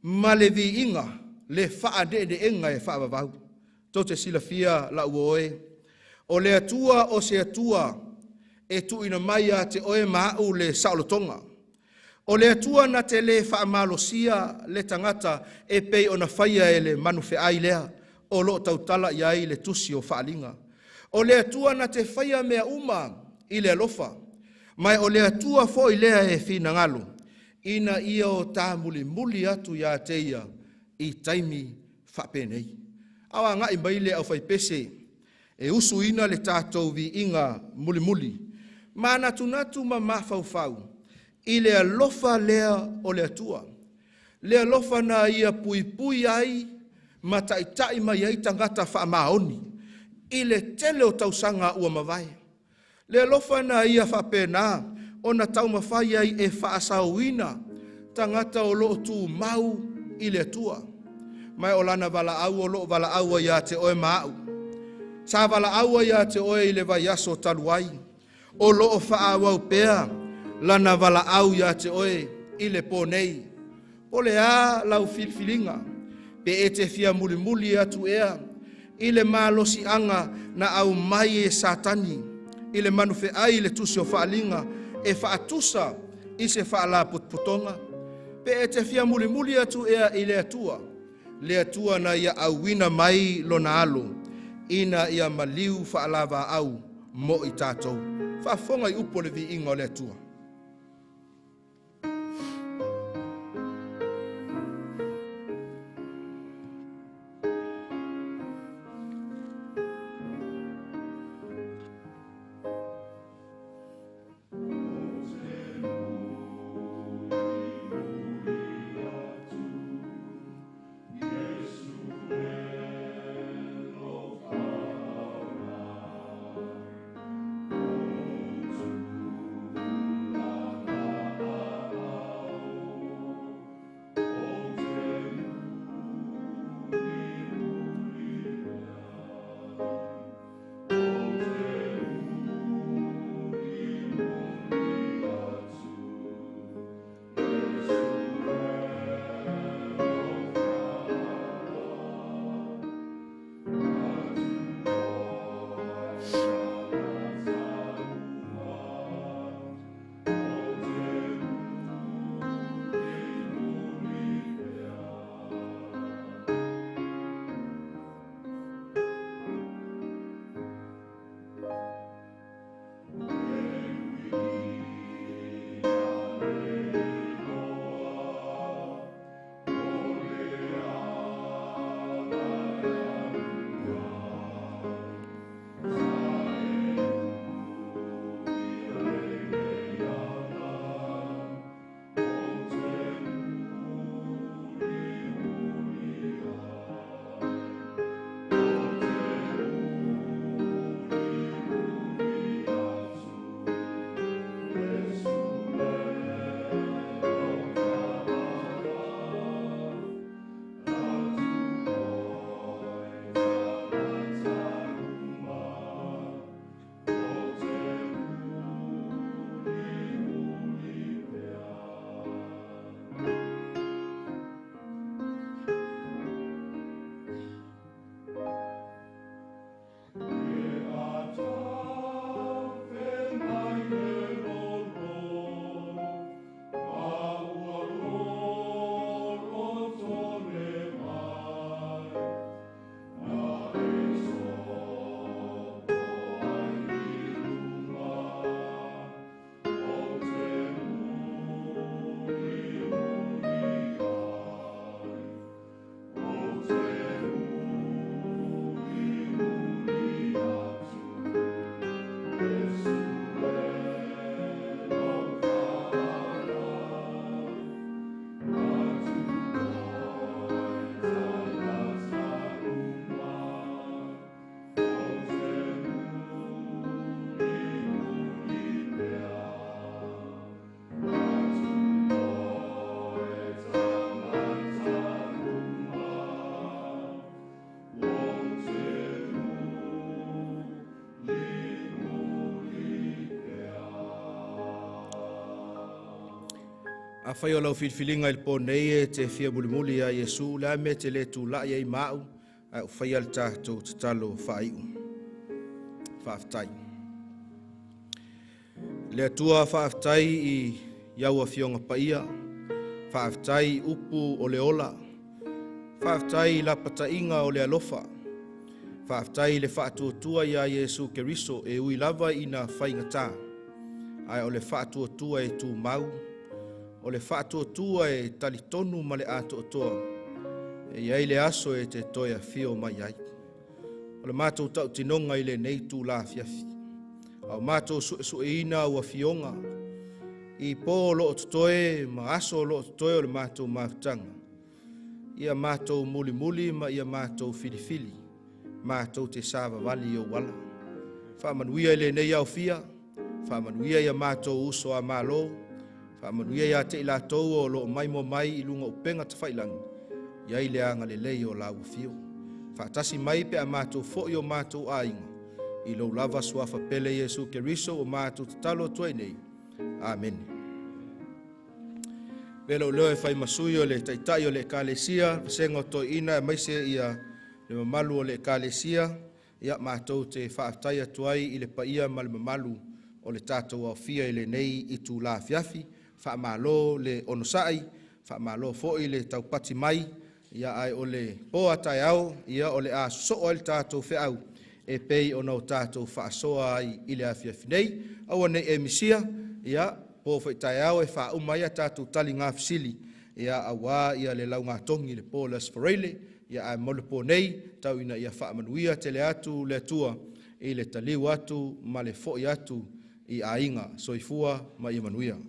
ma le viiga, le faaneeneega e faavavau? Tou te silafia lau oe, o le Atua o se Atua e tuuina mai ia te oe ma au le saolotoga. O le Atua na te le faamalosia le tagata e pei ona faia e le manufeai lea o loo tautala i ai le tusi o Faaliga. O le Atua na te faia mea uma i le alofa, ma o le Atua foi lea e finagalo ina ia o ta mulimuli atu ia te ia i taimi faapenei. A o agai mai le aufaipese e usuina le tatou viiga mulimuli, manatunatu ma mafaufau i le alofa lea o le Atua, le alofa na ia puipui ai ma taitai mai ai tagata faamaoni i le tele o tausaga ua mavae. Le alofa na ia faapena ona taumafai ai e faasaoina tagata o loo tumau i le Atua. Ma o lana valaau o loo valaau ai ia te oe ma au. Sa valaau ai ia te oe i le vaiaso talu ai, o loo faaauau pea lana valaau ia te oe i le pō nei. O le a lau filifiliga, pe e te fia mulimuli atu ea i le malosiaga na aumai e Satani i le manufeai i le tusi o Faaliga e faatusa i se faalapotopotoga, pe e te fia mulimuli atu ea i le Atua, le Atua na ia auina mai lona alo ina ia maliu faalavaau mo i tatou. Faafofoga i upu o le viiga o le Atua. Afai o lau filifiliga i le po nei e te fia mulimuli ia Iesu, le a mea e te le tula'i ai ma a'u ae ou faia le tatou tatalo faai'u. Faafetai. Le Atua, faafetai i iau Afioga Paia, faafetai i upu o le ola, faafetai i lapataiga o le alofa, faafetai i le faatuatua iā Iesu Keriso e ui lava ina faigata, ae o le faatuatua e tumau, o le faatuatua e talitonu ma le atoatoa, e i ai le aso e te toe afio mai ai. O le matou tautinoga i lenei itulā afiafi, a o matou suesueina au afioga i po o loo totoe ma aso o loo totoe o le matou mafutaga, ia matou mulimuli ma ia matou filifili matou te savavali i ou ala. Faamanuia i lenei aofia, faamanuia ia matou uso a Malo, faamanuia ia te i latou o loo maimoa mai i luga o upega tafailagi, i ai le agalelei o lau afio. Faatasi mai pe a matou foi o matou aiga, i lou lava suafa pele Iesu Keriso ua matou tatalo atu ai nei. Amene. Avea lou leo e fai ma sui o le Taitai o le Ekalesia, Vasega o Toeaina aemaise ia le mamalu o le Ekalesia, ia matou te faafetai atu ai i le paia ma le mamalu o le tatou aofia i lenei itulā afiafi. Faamalo le onosai, faamalo foi le taupati mai, ia ae o le po a taeao, ia o le a sosoo ai le tatou feau e pei ona o tatou faasoa ai i le afiafi nei. Aua ne i e misia, ia po foi taeao e faauma ai a tatou taligafesili, ia auā ia le laugatogi i le po o le Aso Faraile, ia ae mo le po nei, tau ina ia faamanuia tele atu le Atua i le taliu atu ma le foi atu i aiga. Soifua ma ia manuia.